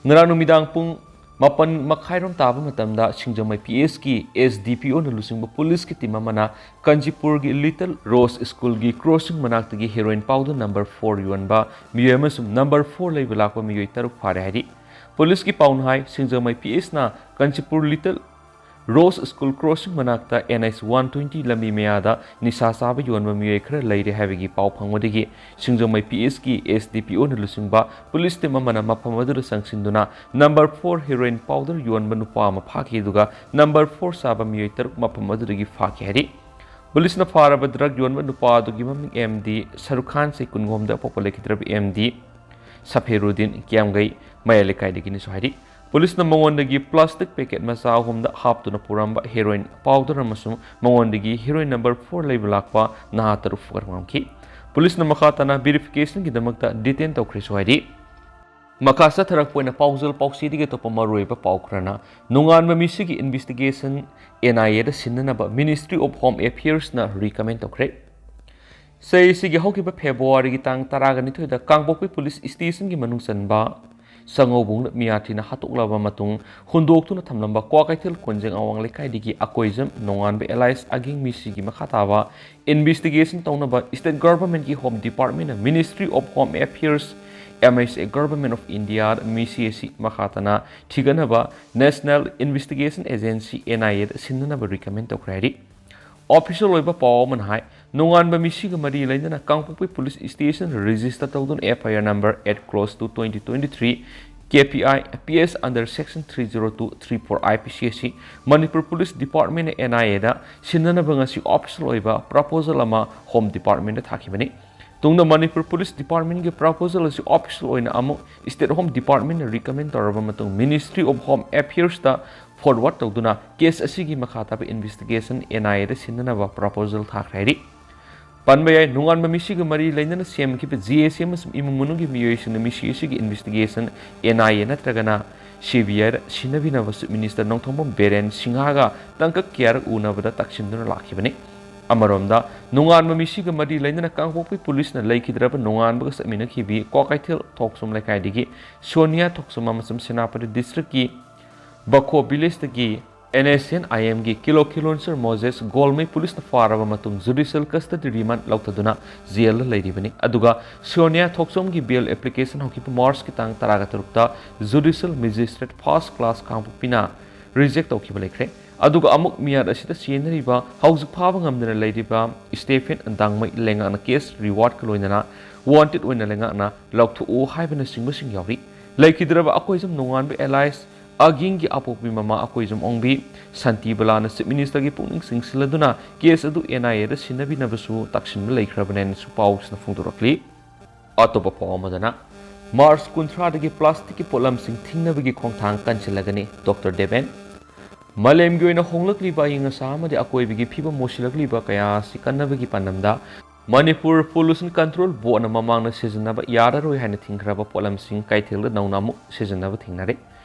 ꯉꯔꯥꯡ ꯅꯨꯃꯤꯗꯥꯡ ꯄꯨꯡ ꯃꯥꯄꯟ ꯃꯈꯥꯏꯔꯣꯝ ꯇꯥꯕ ꯃꯇꯝꯗ ꯁꯤꯡꯖꯃꯩ P S ꯀꯤ S D P O ꯅ ꯂꯨꯆꯤꯡꯕ ꯄꯨꯂꯤꯁꯀꯤ team ꯑꯃꯅ ꯀꯥꯟꯆꯤꯄꯨꯔꯒꯤ Little Rose School ꯒꯤ crossing ꯃꯅꯥꯛꯇꯒꯤ heroin powder number four ꯌꯣꯟꯕ ꯃꯤꯑꯣꯏ ꯑꯃꯁꯨꯡ number four ꯂꯩꯕ ꯂꯥꯛꯄ ꯃꯤꯑꯣꯏ ꯇꯔꯨꯛ ꯐꯥꯔꯦ ꯍꯥꯏꯔꯤ꯫ ꯄꯨꯂꯤꯁꯀꯤ ꯄꯥꯎꯅ ꯍꯥꯏ, ꯁꯤꯡꯖꯃꯩ P S ꯅ Kanchipur Little Rose School crossing ꯃꯅꯥꯛꯇ N H one twenty ꯂꯝꯕꯤ ꯃꯌꯥꯗ ꯅꯤꯁꯥ ꯆꯥꯕ ꯌꯣꯟꯕ ꯃꯤꯑꯣꯏ ꯈꯔ ꯂꯩꯔꯦ ꯍꯥꯏꯕꯒꯤ ꯄꯥꯎ ꯐꯪꯕꯗꯒꯤ ꯁꯤꯡꯖꯃꯩ P S ꯀꯤ S D P O ꯅ ꯂꯨꯆꯤꯡꯕ ꯄꯨꯂꯤꯁ team ꯑꯃꯅ ꯃꯐꯝ ꯑꯗꯨꯗ ꯆꯪꯁꯤꯟꯗꯨꯅ number four heroin powder ꯌꯣꯟꯕ ꯅꯨꯄꯥ ꯑꯃ ꯐꯥꯈꯤ, ꯑꯗꯨꯒ number four ꯆꯥꯕ ꯃꯤꯑꯣꯏ ꯇꯔꯨꯛ ꯃꯐꯝ ꯑꯗꯨꯗꯒꯤ ꯐꯥꯈꯤ ꯍꯥꯏꯔꯤ꯫ ꯄꯨꯂꯤꯁꯅ ꯐꯥꯔꯕ drug ꯌꯣꯟꯕ ꯅꯨꯄꯥ ꯑꯗꯨꯒꯤ ꯃꯃꯤꯡ M D ꯁꯔꯨꯈꯥꯟ, ꯆꯍꯤ ꯀꯨꯟꯒꯍꯨꯝꯗ ꯑꯄꯣꯛꯄ ꯂꯩꯈꯤꯗ꯭ꯔꯕ M D ꯁꯐꯦꯔꯨꯗꯤꯟ, ꯀꯤꯌꯥꯝꯒꯩ ꯃꯌꯥꯏ ꯂꯩꯀꯥꯏꯗꯒꯤꯅꯤꯁꯨ ꯍꯥꯏꯔꯤ꯫ ꯄꯨꯂꯤꯁꯅ ꯃꯉꯣꯟꯗꯒꯤ plastic packet ꯃꯆꯥ ꯑꯍꯨꯝꯗ ꯍꯥꯞꯇꯨꯅ ꯄꯨꯔꯝꯕ heroin powder ꯑꯃꯁꯨꯡ ꯃꯉꯣꯟꯗꯒꯤ heroin number four ꯂꯩꯕ ꯂꯥꯛꯄ ꯅꯍꯥ ꯇꯔꯨꯛ ꯐꯥꯒꯠꯄ ꯉꯝꯈꯤ꯫ ꯄꯨꯂꯤꯁꯅ ꯃꯈꯥ ꯇꯥꯅ verification ꯒꯤꯗꯃꯛꯇ detain ꯇꯧꯈ꯭ꯔꯦꯁꯨ ꯍꯥꯏꯔꯤ꯫ ꯃꯈꯥ ꯆꯠꯊꯔꯛꯄ ꯑꯣꯏꯅ ꯄꯥꯎꯖꯦꯜ ꯄꯥꯎꯆꯦꯗꯒꯤ ꯑꯇꯣꯞꯄ ꯃꯔꯨꯑꯣꯏꯕ ꯄꯥꯎ ꯈꯔꯅ, ꯅꯣꯡꯉꯥꯟꯕ ꯃꯤꯁꯤꯒꯤ investigation N I A the ꯁꯤꯟꯅꯅꯕ Ministry of Home Affairs ꯅ recommend ꯇꯧꯈ꯭ꯔꯦ꯫ ꯆꯍꯤꯁꯤꯒꯤ ꯍꯧꯈꯤꯕ February ꯒꯤ ꯇꯥꯡ ꯇꯔꯥꯒ ꯅꯤꯊꯣꯏꯗ ꯀꯥꯡꯄꯣꯛꯄꯤ police station ꯒꯤ ꯃꯅꯨꯡ ꯆꯟꯕ ꯁꯉꯧꯕꯨꯡꯗ ꯃꯤꯌꯥꯊꯤꯅ ꯍꯥꯠꯇꯣꯛꯂꯕ ꯃꯇꯨꯡ ꯍꯨꯟꯗꯣꯛꯇꯨꯅ ꯊꯝꯂꯝꯕ ꯀ꯭ꯋꯥꯀꯩꯊꯦꯜ ꯀꯣꯟꯖꯦꯡ ꯑꯋꯥꯡ ꯂꯩꯀꯥꯏꯗꯒꯤ ꯑꯀꯣꯏꯖꯝ ꯅꯣꯡꯉꯥꯟꯕ alias ꯑꯒꯤꯡ ꯃꯤꯁꯤꯒꯤ ꯃꯈꯥ ꯇꯥꯕ investigation ꯇꯧꯅꯕ state government ꯀꯤ Home Department ꯅ Ministry of Home Affairs, M H A, Government of India ꯗ ꯃꯤꯁꯤ ꯑꯁꯤ ꯃꯈꯥ ꯇꯥꯅ ꯊꯤꯒꯠꯅꯕ National Investigation Agency, N I A the ꯁꯤꯟꯅꯅꯕ recommend ꯇꯧꯈ꯭ꯔꯦ ꯍꯥꯏꯔꯤ꯫ Official ꯑꯣꯏꯕ ꯄꯥꯎ ꯑꯃꯅ ꯍꯥꯏ, ꯅꯣꯡꯉꯥꯟꯕ ꯃꯤꯁꯤꯒ ꯃꯔꯤ ꯂꯩꯅꯅ ꯀꯥꯡꯄꯣꯛꯄꯤ police station register ꯇꯧꯗꯨꯅ F I R number eight cross two twenty twenty-three K P I P S under section three zero two three four I P C ꯑꯁꯤ Manipur police department ꯅ N I A ꯗ ꯁꯤꯟꯅꯅꯕ ꯉꯁꯤ official ꯑꯣꯏꯕ proposal ꯑꯃ Home Department ꯗ ꯊꯥꯈꯤꯕꯅꯤ꯫ ꯇꯨꯡꯗ Manipur police department ꯀꯤ proposal ꯑꯁꯤ official ꯑꯣꯏꯅ ꯑꯃꯨꯛ state Home Department ꯅ recommend ꯇꯧꯔꯕ ꯃꯇꯨꯡ Ministry of Home Affairs ꯇ forward ꯇꯧꯗꯨꯅ case ꯑꯁꯤꯒꯤ ꯃꯈꯥ ꯇꯥꯕ investigation N I A the ꯁꯤꯟꯅꯅꯕ proposal ꯊꯥꯈ꯭ꯔꯦ ꯍꯥꯏꯔꯤ꯫ ꯄꯟꯕ ꯌꯥꯏ, ꯅꯣꯡꯉꯥꯟꯕ ꯃꯤꯁꯤꯒ ꯃꯔꯤ ꯂꯩꯅꯅ ꯁꯦꯝꯈꯤꯕ G S M ꯑꯃꯁꯨꯡ ꯏꯃꯨꯡ ꯃꯅꯨꯡꯒꯤ ꯃꯤꯑꯣꯏꯁꯤꯡꯅ ꯃꯤꯁꯤ ꯑꯁꯤꯒꯤ investigation N I A ꯅꯠꯇ꯭ꯔꯒꯅ C B I the ꯁꯤꯟꯅꯕꯤꯅꯕ Chief Minister Nongthombam Biren ꯁꯤꯡꯍꯒ ꯇꯥꯡꯀꯛ ꯀꯌꯥꯔꯛ ꯎꯅꯕꯗ ꯇꯛꯁꯤꯟꯗꯨꯅ ꯂꯥꯛꯈꯤꯕꯅꯤ꯫ ꯑꯃꯔꯣꯝꯗ, ꯅꯣꯡꯉꯥꯟꯕ ꯃꯤꯁꯤꯒ ꯃꯔꯤ ꯂꯩꯅꯅ ꯀꯥꯡꯄꯣꯛꯄꯤ police ꯅ ꯂꯩꯈꯤꯗ꯭ꯔꯕ ꯅꯣꯡꯉꯥꯟꯕꯒ ꯆꯠꯃꯤꯟꯅꯈꯤꯕꯤ ꯀ꯭ꯋꯥꯀꯩꯊꯦꯜ ꯊꯣꯛꯆꯣꯝ ꯂꯩꯀꯥꯏꯗꯒꯤ ꯁꯣꯅꯤꯌꯥ ꯊꯣꯛꯆꯣꯝ ꯑꯃꯁꯨꯡ ꯁꯦꯅꯥꯄꯇꯤ district ꯀꯤ ꯕꯈꯣ village ꯇꯒꯤ N S C N I M ꯒꯤ ꯀꯤꯂꯣ ꯀꯤꯂꯣꯟꯁꯔ ꯃꯣꯖꯦꯁ ꯒꯣꯜꯃꯩ police ꯅ ꯐꯥꯔꯕ ꯃꯇꯨꯡ judicial custody remand ꯂꯧꯊꯗꯨꯅ jail ꯗ ꯂꯩꯔꯤꯕꯅꯤ꯫ ꯑꯗꯨꯒ ꯁꯣꯅꯤꯌꯥ ꯊꯣꯛꯆꯣꯝꯒꯤ bail application ꯍꯧꯈꯤꯕ March ꯀꯤ ꯇꯥꯡ ꯇꯔꯥꯒ ꯇꯔꯨꯛꯇ Judicial Magistrate First Class ꯀꯥꯡꯄꯣꯛꯄꯤꯅ reject ꯇꯧꯈꯤꯕ ꯂꯩꯈ꯭ꯔꯦ꯫ ꯑꯗꯨꯒ ꯑꯃꯨꯛ ꯃꯤꯌꯥꯠ ꯑꯁꯤꯗ ꯆꯦꯟꯅꯔꯤꯕ, ꯍꯧꯖꯤꯛ ꯐꯥꯕ ꯉꯝꯗꯅ ꯂꯩꯔꯤꯕ Stephen ꯗꯥꯡꯃꯩ ꯂꯩꯉꯥꯛꯅ case reward ꯀ ꯂꯣꯏꯅꯅ wanted ꯑꯣꯏꯅ ꯂꯩꯉꯥꯛꯅ ꯂꯧꯊꯣꯛꯎ ꯍꯥꯏꯕꯅꯆꯤꯡꯕꯁꯤꯡ ꯌꯥꯎꯔꯤ꯫ ꯂꯩꯈꯤꯗ꯭ꯔꯕ ꯑꯀꯣꯏꯖꯝ ꯅꯣꯡꯉꯥꯟꯕ alias ꯑꯒꯤꯡꯒꯤ ꯑꯄꯣꯛꯄꯤ ꯃꯃꯥ ꯑꯀꯣꯏꯖꯝ ꯑꯣꯡꯕꯤ ꯁꯥꯟꯇꯤꯕꯂꯥꯅ Chief Minister ꯒꯤ ꯄꯨꯛꯅꯤꯡ ꯆꯤꯡꯁꯤꯜꯂꯗꯨꯅ case ꯑꯗꯨ N I A ꯗ ꯁꯤꯟꯅꯕꯤꯅꯕꯁꯨ ꯇꯛꯁꯤꯟꯕ ꯂꯩꯈ꯭ꯔꯕꯅꯦꯅꯁꯨ ꯄꯥꯎꯁꯤꯅ ꯐꯣꯡꯗꯣꯔꯛꯂꯤ꯫ ꯑꯇꯣꯞꯄ ꯄꯥꯎ ꯑꯃꯗꯅ, March ꯀꯨꯟꯊ꯭ꯔꯥꯗꯒꯤ plastic ꯀꯤ ꯄꯣꯠꯂꯝꯁꯤꯡ ꯊꯤꯡꯅꯕꯒꯤ ꯈꯣꯡꯊꯥꯡ ꯀꯟꯁꯤꯜꯂꯒꯅꯤ, Doctor ꯗꯦꯕꯦꯟ꯫ ꯃꯥꯂꯦꯝꯒꯤ ꯑꯣꯏꯅ ꯍꯣꯡꯂꯛꯂꯤꯕ ꯑꯏꯪ ꯑꯁꯥ ꯑꯃꯗꯤ ꯑꯀꯣꯏꯕꯒꯤ ꯐꯤꯕꯝ ꯃꯣꯠꯁꯤꯜꯂꯛꯂꯤꯕ ꯀꯌꯥ ꯑꯁꯤ ꯀꯟꯅꯕꯒꯤ ꯄꯥꯟꯗꯝꯗ ꯃꯅꯤꯄꯨꯔ ꯄꯣꯂꯨꯁꯟ ꯀꯟꯇ꯭ꯔꯣꯜ ꯕꯣꯔꯗꯅ ꯃꯃꯥꯡꯗ ꯁꯤꯖꯤꯟꯅꯕ ꯌꯥꯔꯔꯣꯏ ꯍꯥꯏꯅ ꯊꯤꯡꯈ꯭ꯔꯕ ꯄꯣꯠꯂꯝꯁꯤꯡ ꯀꯩꯊꯦꯜꯗ ꯅꯧꯅ ꯑꯃꯨꯛ ꯁꯤꯖꯤꯟꯅꯕ ꯊꯦꯡꯅꯔꯦ꯫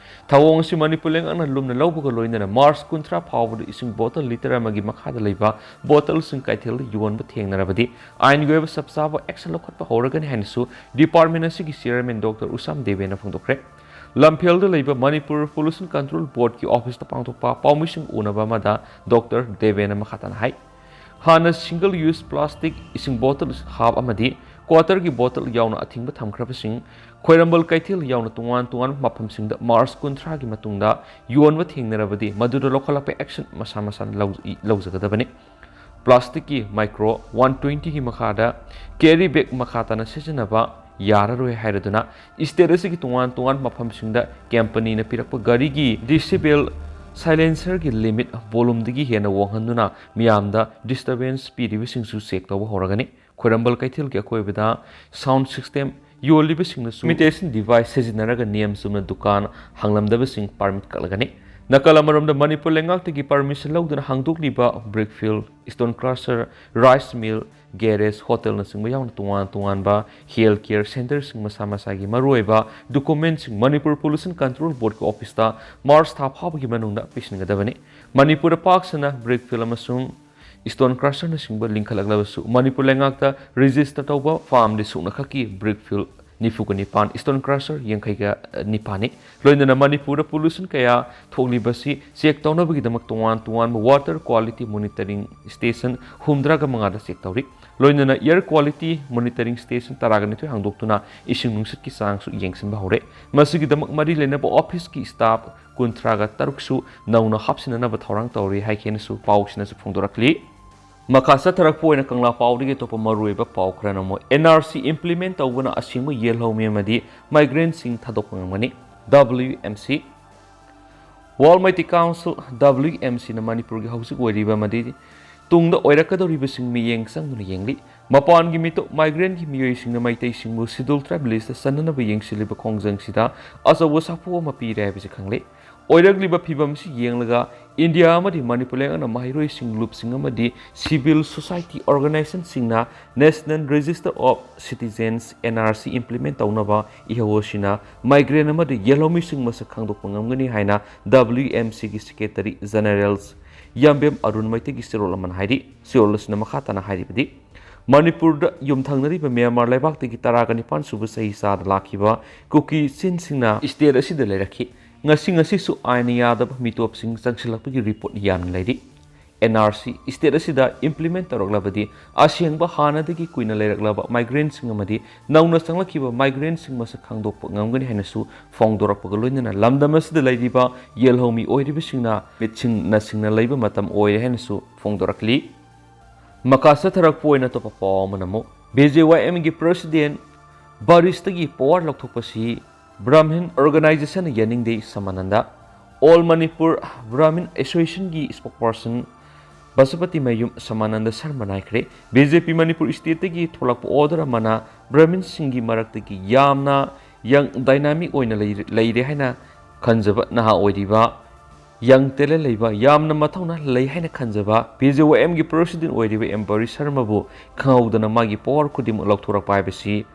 ꯊꯧꯑꯣꯡ ꯑꯁꯤ ꯃꯅꯤꯄꯨꯔ ꯂꯩꯉꯥꯛꯅ ꯂꯨꯝꯅ ꯂꯧꯕꯒ ꯂꯣꯏꯅꯅ ꯃꯥꯔꯆ ꯀꯨꯟꯊ꯭ꯔꯥ ꯐꯥꯎꯕꯗ ꯏꯁꯤꯡ ꯕꯣꯇꯜ ꯂꯤꯇꯔ ꯑꯃꯒꯤ ꯃꯈꯥꯗ ꯂꯩꯕ ꯕꯣꯇꯜꯁꯤꯡ ꯀꯩꯊꯦꯜꯗ ꯌꯣꯟꯕ ꯊꯦꯡꯅꯔꯕꯗꯤ ꯑꯥꯏꯟꯒꯤ ꯑꯣꯏꯕ ꯆꯞ ꯆꯥꯕ ꯑꯦꯛꯁꯟ ꯂꯧꯈꯠꯄ ꯍꯧꯔꯒꯅꯤ ꯍꯥꯏꯅꯁꯨ ꯗꯤꯄꯥꯔꯠꯃꯦꯟ ꯑꯁꯤꯒꯤ ꯆꯤꯌꯔꯃꯦꯟ ꯗꯣꯛꯇꯔ ꯎꯁꯥꯝ ꯗꯦꯕꯦꯅ ꯐꯣꯡꯗꯣꯛꯈ꯭ꯔꯦ꯫ ꯂꯝꯐꯦꯜꯗ ꯂꯩꯕ ꯃꯅꯤꯄꯨꯔ ꯄꯣꯂꯨꯁꯟ ꯀꯟꯇ꯭ꯔꯣꯜ ꯕꯣꯔꯗꯀꯤ ꯑꯣꯐꯤꯁꯇ ꯄꯥꯡꯊꯣꯛꯄ ꯄꯥꯎꯃꯤꯁꯤꯡ ꯎꯅꯕ ꯑꯃꯗ ꯗꯣꯛꯇꯔ ꯗꯦꯕꯦꯅ ꯃꯈꯥ ꯇꯥꯅ ꯍꯥꯏ, ꯍꯥꯟꯅ ꯁꯤꯡꯒꯜ ꯌꯨꯁ ꯄ꯭ꯂꯥꯁꯇꯤꯛ ꯏꯁꯤꯡ ꯕꯣꯇꯜ ꯍꯥꯞ ꯑꯃꯗꯤ ꯀ꯭ꯋꯥꯇꯔꯒꯤ ꯕꯣꯇꯜ ꯌꯥꯎꯅ ꯑꯊꯤꯡꯕ ꯊꯝꯈ꯭ꯔꯕꯁꯤꯡ ꯈ꯭ꯋꯥꯏꯔꯝꯕꯟ ꯀꯩꯊꯦꯜ ꯌꯥꯎꯅ ꯇꯣꯉꯥꯟ ꯇꯣꯉꯥꯟꯕ ꯃꯐꯝꯁꯤꯡꯗ ꯃꯥꯔꯆ ꯀꯨꯟꯊ꯭ꯔꯥꯒꯤ ꯃꯇꯨꯡꯗ ꯌꯣꯟꯕ ꯊꯦꯡꯅꯔꯕꯗꯤ ꯃꯗꯨꯗ ꯂꯧꯈꯠꯂꯛꯄ ꯑꯦꯛꯁꯟ ꯃꯁꯥ ꯃꯁꯥꯅ ꯂꯧ-, ꯂꯧꯖꯒꯗꯕꯅꯤ꯫ ꯄ꯭ꯂꯥꯁꯇꯤꯛꯀꯤ ꯃꯥꯏꯀ꯭ꯔꯣ ꯋꯥꯟ ꯇ꯭ꯋꯦꯟꯇꯤꯒꯤ ꯃꯈꯥꯗ ꯀꯦꯔꯤ ꯕꯦꯒ ꯃꯈꯥ ꯇꯥꯅ ꯁꯤꯖꯤꯟꯅꯕ ꯌꯥꯔꯔꯣꯏ ꯍꯥꯏꯔꯗꯨꯅ ꯁ꯭ꯇꯦꯠ ꯑꯁꯤꯒꯤ ꯇꯣꯉꯥꯟ ꯇꯣꯉꯥꯟꯕ ꯃꯐꯝꯁꯤꯡꯗ ꯀꯝꯄꯅꯤꯅ ꯄꯤꯔꯛꯄ ꯒꯥꯔꯤꯒꯤ ꯗꯤꯁꯤꯕꯦꯜ ꯁꯥꯏꯂꯦꯟꯁꯔꯒꯤ ꯂꯤꯃꯤꯠ ꯚꯣꯂꯨꯝꯗꯒꯤ ꯍꯦꯟꯅ ꯋꯥꯡꯍꯟꯗꯨꯅ ꯃꯤꯌꯥꯝꯗ ꯗꯤꯁꯇꯔꯕꯦꯟꯁ ꯄꯤꯔꯤꯕꯁꯤꯡꯁꯨ ꯆꯦꯛ ꯇꯧꯕ ꯍꯧꯔꯒꯅꯤ꯫ ꯈ꯭ꯋꯥꯏꯔꯝꯕꯟ ꯀꯩꯊꯦꯜꯒꯤ ꯑꯀꯣꯏꯕꯗ ꯁꯥꯎꯟ ꯁꯤꯁꯇꯦꯝ ꯌꯣꯜꯂꯤꯕꯁꯤꯡꯅꯁꯨ ꯏꯃꯤꯇꯦꯁꯟ ꯗꯤꯚꯥꯏꯁ ꯁꯤꯖꯤꯟꯅꯔꯒ ꯅꯤꯌꯝ ꯆꯨꯝꯅ ꯗꯨꯀꯥꯟ ꯍꯥꯡꯂꯝꯗꯕꯁꯤꯡ ꯄꯥꯔꯃꯤꯠ ꯀꯛꯂꯒꯅꯤ꯫ ꯅꯥꯀꯜ ꯑꯃꯔꯣꯝꯗ ꯃꯅꯤꯄꯨꯔ ꯂꯩꯉꯥꯛꯇꯒꯤ ꯄꯔꯃꯤꯁꯟ ꯂꯧꯗꯨꯅ ꯍꯥꯡꯗꯣꯛꯂꯤꯕ brick field, stone crusher, rice mill, garage, ꯍꯣꯇꯦꯜꯅꯆꯤꯡꯕ ꯌꯥꯎꯅ ꯇꯣꯉꯥꯟ ꯇꯣꯉꯥꯟꯕ ꯍꯦꯜꯊ ꯀꯦꯌꯔ ꯁꯦꯟꯇꯔꯁꯤꯡ ꯃꯁꯥ ꯃꯁꯥꯒꯤ ꯃꯔꯨꯑꯣꯏꯕ ꯗꯣꯀꯨꯃꯦꯟꯁꯤꯡ ꯃꯅꯤꯄꯨꯔ ꯄꯣꯂꯨꯁꯟ ꯀꯟꯇ꯭ꯔꯣꯜ ꯕꯣꯔꯗꯀꯤ ꯑꯣꯐꯤꯁꯇ ꯃꯥꯔꯆ ꯊꯥ ꯐꯥꯎꯕꯒꯤ ꯃꯅꯨꯡꯗ ꯄꯤꯁꯤꯟꯒꯗꯕꯅꯤ꯫ ꯃꯅꯤꯄꯨꯔꯗ ꯄꯥꯛ ꯁꯟꯅ ꯕ꯭ꯔꯤꯛ ꯐꯤꯜ ꯑꯃꯁꯨꯡ ꯁ꯭ꯇꯣꯟ ꯀ꯭ꯔꯁꯔꯅꯆꯤꯡꯕ ꯂꯤꯡꯈꯠꯂꯛꯂꯕꯁꯨ ꯃꯅꯤꯄꯨꯔ ꯂꯩꯉꯥꯛꯇ ꯔꯦꯖꯤꯁꯇꯔ ꯇꯧꯕ ꯐꯥꯔꯝꯗꯤ ꯁꯨꯞꯅꯈꯛꯀꯤ ꯕ꯭ꯔꯤꯛ ꯐꯤꯜ ꯅꯤꯐꯨꯒ ꯅꯤꯄꯥꯟ, ꯁ꯭ꯇꯣꯟ ꯀ꯭ꯔꯁꯔ ꯌꯥꯡꯈꯩꯒ ꯅꯤꯄꯥꯟꯅꯤ꯫ ꯂꯣꯏꯅꯅ ꯃꯅꯤꯄꯨꯔꯗ ꯄꯣꯂꯨꯁꯟ ꯀꯌꯥ ꯊꯣꯛꯂꯤꯕꯁꯤ ꯆꯦꯛ ꯇꯧꯅꯕꯒꯤꯗꯃꯛ ꯇꯣꯉꯥꯟ ꯇꯣꯉꯥꯟꯕ ꯋꯥꯇꯔ ꯀ꯭ꯋꯥꯂꯤꯇꯤ ꯃꯣꯅꯤꯇꯔꯤꯡ ꯁ꯭ꯇꯦꯁꯟ ꯍꯨꯝꯗ꯭ꯔꯥꯒ ꯃꯉꯥꯗ ꯆꯦꯛ ꯇꯧꯔꯤ꯫ ꯂꯣꯏꯅꯅ ꯑꯦꯌꯔ ꯀ꯭ꯋꯥꯂꯤꯇꯤ ꯃꯣꯅꯤꯇꯔꯤꯡ ꯁ꯭ꯇꯦꯁꯟ ꯇꯔꯥꯒ ꯅꯤꯊꯣꯏ ꯍꯥꯡꯗꯣꯛꯇꯨꯅ ꯏꯁꯤꯡ ꯅꯨꯡꯁꯤꯠꯀꯤ ꯆꯥꯡꯁꯨ ꯌꯦꯡꯁꯤꯟꯕ ꯍꯧꯔꯦ꯫ ꯃꯁꯤꯒꯤꯗꯃꯛ ꯃꯔꯤ ꯂꯩꯅꯕ ꯑꯣꯐꯤꯁꯀꯤ ꯁ꯭ꯇꯥꯐ ꯀꯨꯟꯊ꯭ꯔꯥꯒ ꯇꯔꯨꯛꯁꯨ ꯅꯧꯅ ꯍꯥꯞꯆꯤꯟꯅꯅꯕ ꯊꯧꯔꯥꯡ ꯇꯧꯔꯤ ꯍꯥꯏꯈꯤꯅꯁꯨ ꯄꯥꯎꯁꯤꯅꯁꯨ ꯐꯣꯡꯗꯣꯔꯛꯂꯤ꯫ ꯃꯈꯥ ꯆꯠꯊꯔꯛꯄ ꯑꯣꯏꯅ ꯀꯪꯂꯥ ꯄꯥꯎꯗꯒꯤ ꯑꯇꯣꯞꯄ ꯃꯔꯨꯑꯣꯏꯕ ꯄꯥꯎ ꯈꯔꯅ ꯑꯃꯨꯛ ꯑꯦꯟ ꯑꯥꯔ ꯁꯤ ꯏꯝꯄ꯭ꯂꯤꯃꯦꯟ ꯇꯧꯕꯅ ꯑꯁꯦꯡꯕ ꯌꯦꯜꯍꯧꯃꯤ ꯑꯃꯗꯤ ꯃꯥꯏꯒ꯭ꯔꯦꯟꯁꯤꯡ ꯊꯥꯗꯣꯛꯄ ꯉꯝꯒꯅꯤ꯫ W M C. World multi council, W M ꯁꯤꯅ ꯃꯅꯤꯄꯨꯔꯒꯤ ꯍꯧꯖꯤꯛ ꯑꯣꯏꯔꯤꯕ ꯑꯃꯗꯤ ꯇꯨꯡꯗ ꯑꯣꯏꯔꯛꯀꯗꯧꯔꯤꯕꯁꯤꯡ ꯃꯤꯠꯌꯦꯡ ꯆꯪꯗꯨꯅ ꯌꯦꯡꯂꯤ꯫ ꯃꯄꯥꯟꯒꯤ ꯃꯤꯇꯣꯞ ꯃꯥꯏꯒ꯭ꯔꯦꯟꯒꯤ ꯃꯤꯑꯣꯏꯁꯤꯡꯅ ꯃꯩꯇꯩꯁꯤꯡꯕꯨ ꯁꯤꯗꯨꯜ ꯇ꯭ꯔꯥꯏꯕ ꯂꯤꯁꯇ ꯆꯟꯅꯅꯕ ꯌꯦꯡꯁꯤꯜꯂꯤꯕ ꯈꯣꯡꯖꯪꯁꯤꯗ ꯑꯆꯧꯕ ꯁꯥꯐꯨ ꯑꯃ ꯄꯤꯔꯦ ꯍꯥꯏꯕꯁꯤ ꯈꯪꯂꯦ꯫ ꯑꯣꯏꯔꯛꯂꯤꯕ ꯐꯤꯕꯝ ꯑꯁꯤ ꯌꯦꯡꯂꯒ ꯏꯟꯗꯤꯌꯥ ꯑꯃꯗꯤ ꯃꯅꯤꯄꯨꯔ ꯂꯩꯉꯥꯛꯅ ꯃꯍꯩꯔꯣꯏꯁꯤꯡ, ꯂꯨꯞꯁꯤꯡ ꯑꯃꯗꯤ civil society organization ꯁꯤꯡꯅ National Register of Citizens, N R C, implement ꯇꯧꯅꯕ ꯏꯍꯧ ꯑꯁꯤꯅ migrant ꯑꯃꯗꯤ ꯌꯦꯜꯍꯧꯃꯤꯁꯤꯡ ꯃꯁꯛ ꯈꯪꯗꯣꯛꯄ ꯉꯝꯒꯅꯤ ꯍꯥꯏꯅ W M C ꯒꯤ Secretary General ꯌꯥꯝꯕꯦꯝ ꯑꯔꯨꯟ ꯃꯩꯇꯩꯒꯤ ꯆꯦꯔꯣꯜ ꯑꯃꯅ ꯍꯥꯏꯔꯤ꯫ ꯆꯦꯔꯣꯜ ꯑꯁꯤꯅ ꯃꯈꯥ ꯇꯥꯅ ꯍꯥꯏꯔꯤꯕꯗꯤ, ꯃꯅꯤꯄꯨꯔꯗ ꯌꯨꯝꯊꯪꯅꯔꯤꯕ ꯃ꯭ꯌꯥꯟꯃꯥꯔ ꯂꯩꯕꯥꯛꯇꯒꯤ ꯇꯔꯥꯒ ꯅꯤꯄꯥꯟ ꯁꯨꯕ ꯆꯍꯤꯆꯥꯗ ꯂꯥꯛꯈꯤꯕ ꯀꯨꯀꯤ ꯆꯤꯟꯁꯤꯡꯅ state ꯑꯁꯤꯗ ꯂꯩꯔꯛꯈꯤ꯫ ꯉꯁꯤ ꯉꯁꯤꯁꯨ ꯑꯥꯏꯟꯅ ꯌꯥꯗꯕ ꯃꯤꯇꯣꯞꯁꯤꯡ ꯆꯪꯁꯤꯜꯂꯛꯄꯒꯤ report ꯌꯥꯝꯅ ꯂꯩꯔꯤ꯫ N R C state ꯑꯁꯤꯗ implement ꯇꯧꯔꯛꯂꯕꯗꯤ, ꯑꯁꯦꯡꯕ ꯍꯥꯟꯅꯗꯒꯤ ꯀꯨꯏꯅ ꯂꯩꯔꯛꯂꯕ migrant ꯁꯤꯡ ꯑꯃꯗꯤ ꯅꯧꯅ ꯆꯪꯂꯛꯈꯤꯕ migrant ꯁꯤꯡ ꯃꯁꯛ ꯈꯪꯗꯣꯛꯄ ꯉꯝꯒꯅꯤ ꯍꯥꯏꯅꯁꯨ ꯐꯣꯡꯗꯣꯔꯛꯄꯒ ꯂꯣꯏꯅꯅ ꯂꯝꯗꯝ ꯑꯁꯤꯗ ꯂꯩꯔꯤꯕ ꯌꯦꯜꯍꯧꯃꯤ ꯑꯣꯏꯔꯤꯕꯁꯤꯡꯅ ꯃꯤꯠꯁꯤꯡꯅ ꯁꯤꯡꯅ ꯂꯩꯕ ꯃꯇꯝ ꯑꯣꯏꯔꯦ ꯍꯥꯏꯅꯁꯨ ꯐꯣꯡꯗꯣꯔꯛꯂꯤ꯫ ꯃꯈꯥ ꯆꯠꯊꯔꯛꯄ ꯑꯣꯏꯅ ꯑꯇꯣꯞꯄ ꯄꯥꯎ ꯑꯃꯅ ꯑꯃꯨꯛ, B J Y M ꯒꯤ president ꯕꯔꯤꯁꯇꯒꯤ power ꯂꯧꯊꯣꯛꯄꯁꯤ Brahmin organization ꯅ ꯌꯥꯅꯤꯡꯗꯦ, ꯁꯃꯥꯅꯟꯗ꯫ All Manipur Brahmin Association ꯒꯤ spokesperson ꯕꯁꯨꯄꯇꯤ ꯃꯌꯨꯝ ꯁꯃꯥꯅꯟꯗ ꯁꯔꯃꯅ ꯍꯥꯏꯈ꯭ꯔꯦ, B J P Manipur state ꯇꯒꯤ ꯊꯣꯛꯂꯛꯄ order ꯑꯃꯅ Brahmin ꯁꯤꯡꯒꯤ ꯃꯔꯛꯇꯒꯤ ꯌꯥꯝꯅ young, dynamic ꯑꯣꯏꯅ ꯂꯩꯔꯦ, ꯂꯩꯔꯦ ꯍꯥꯏꯅ ꯈꯟꯖꯕ ꯅꯍꯥ ꯑꯣꯏꯔꯤꯕ young talent ꯂꯩꯕ, ꯌꯥꯝꯅ ꯃꯊꯧꯅꯥ ꯂꯩ ꯍꯥꯏꯅ ꯈꯟꯖꯕ B J Y M ꯒꯤ president ꯑꯣꯏꯔꯤꯕ ꯑꯦꯝ ꯕꯔꯤꯁ ꯁꯔꯃꯕꯨ ꯈꯪꯍꯧꯗꯅ ꯃꯥꯒꯤ power ꯈꯨꯗꯤꯡꯃꯛ ꯂꯧꯊꯣꯔꯛꯄ ꯍꯥꯏꯕꯁꯤ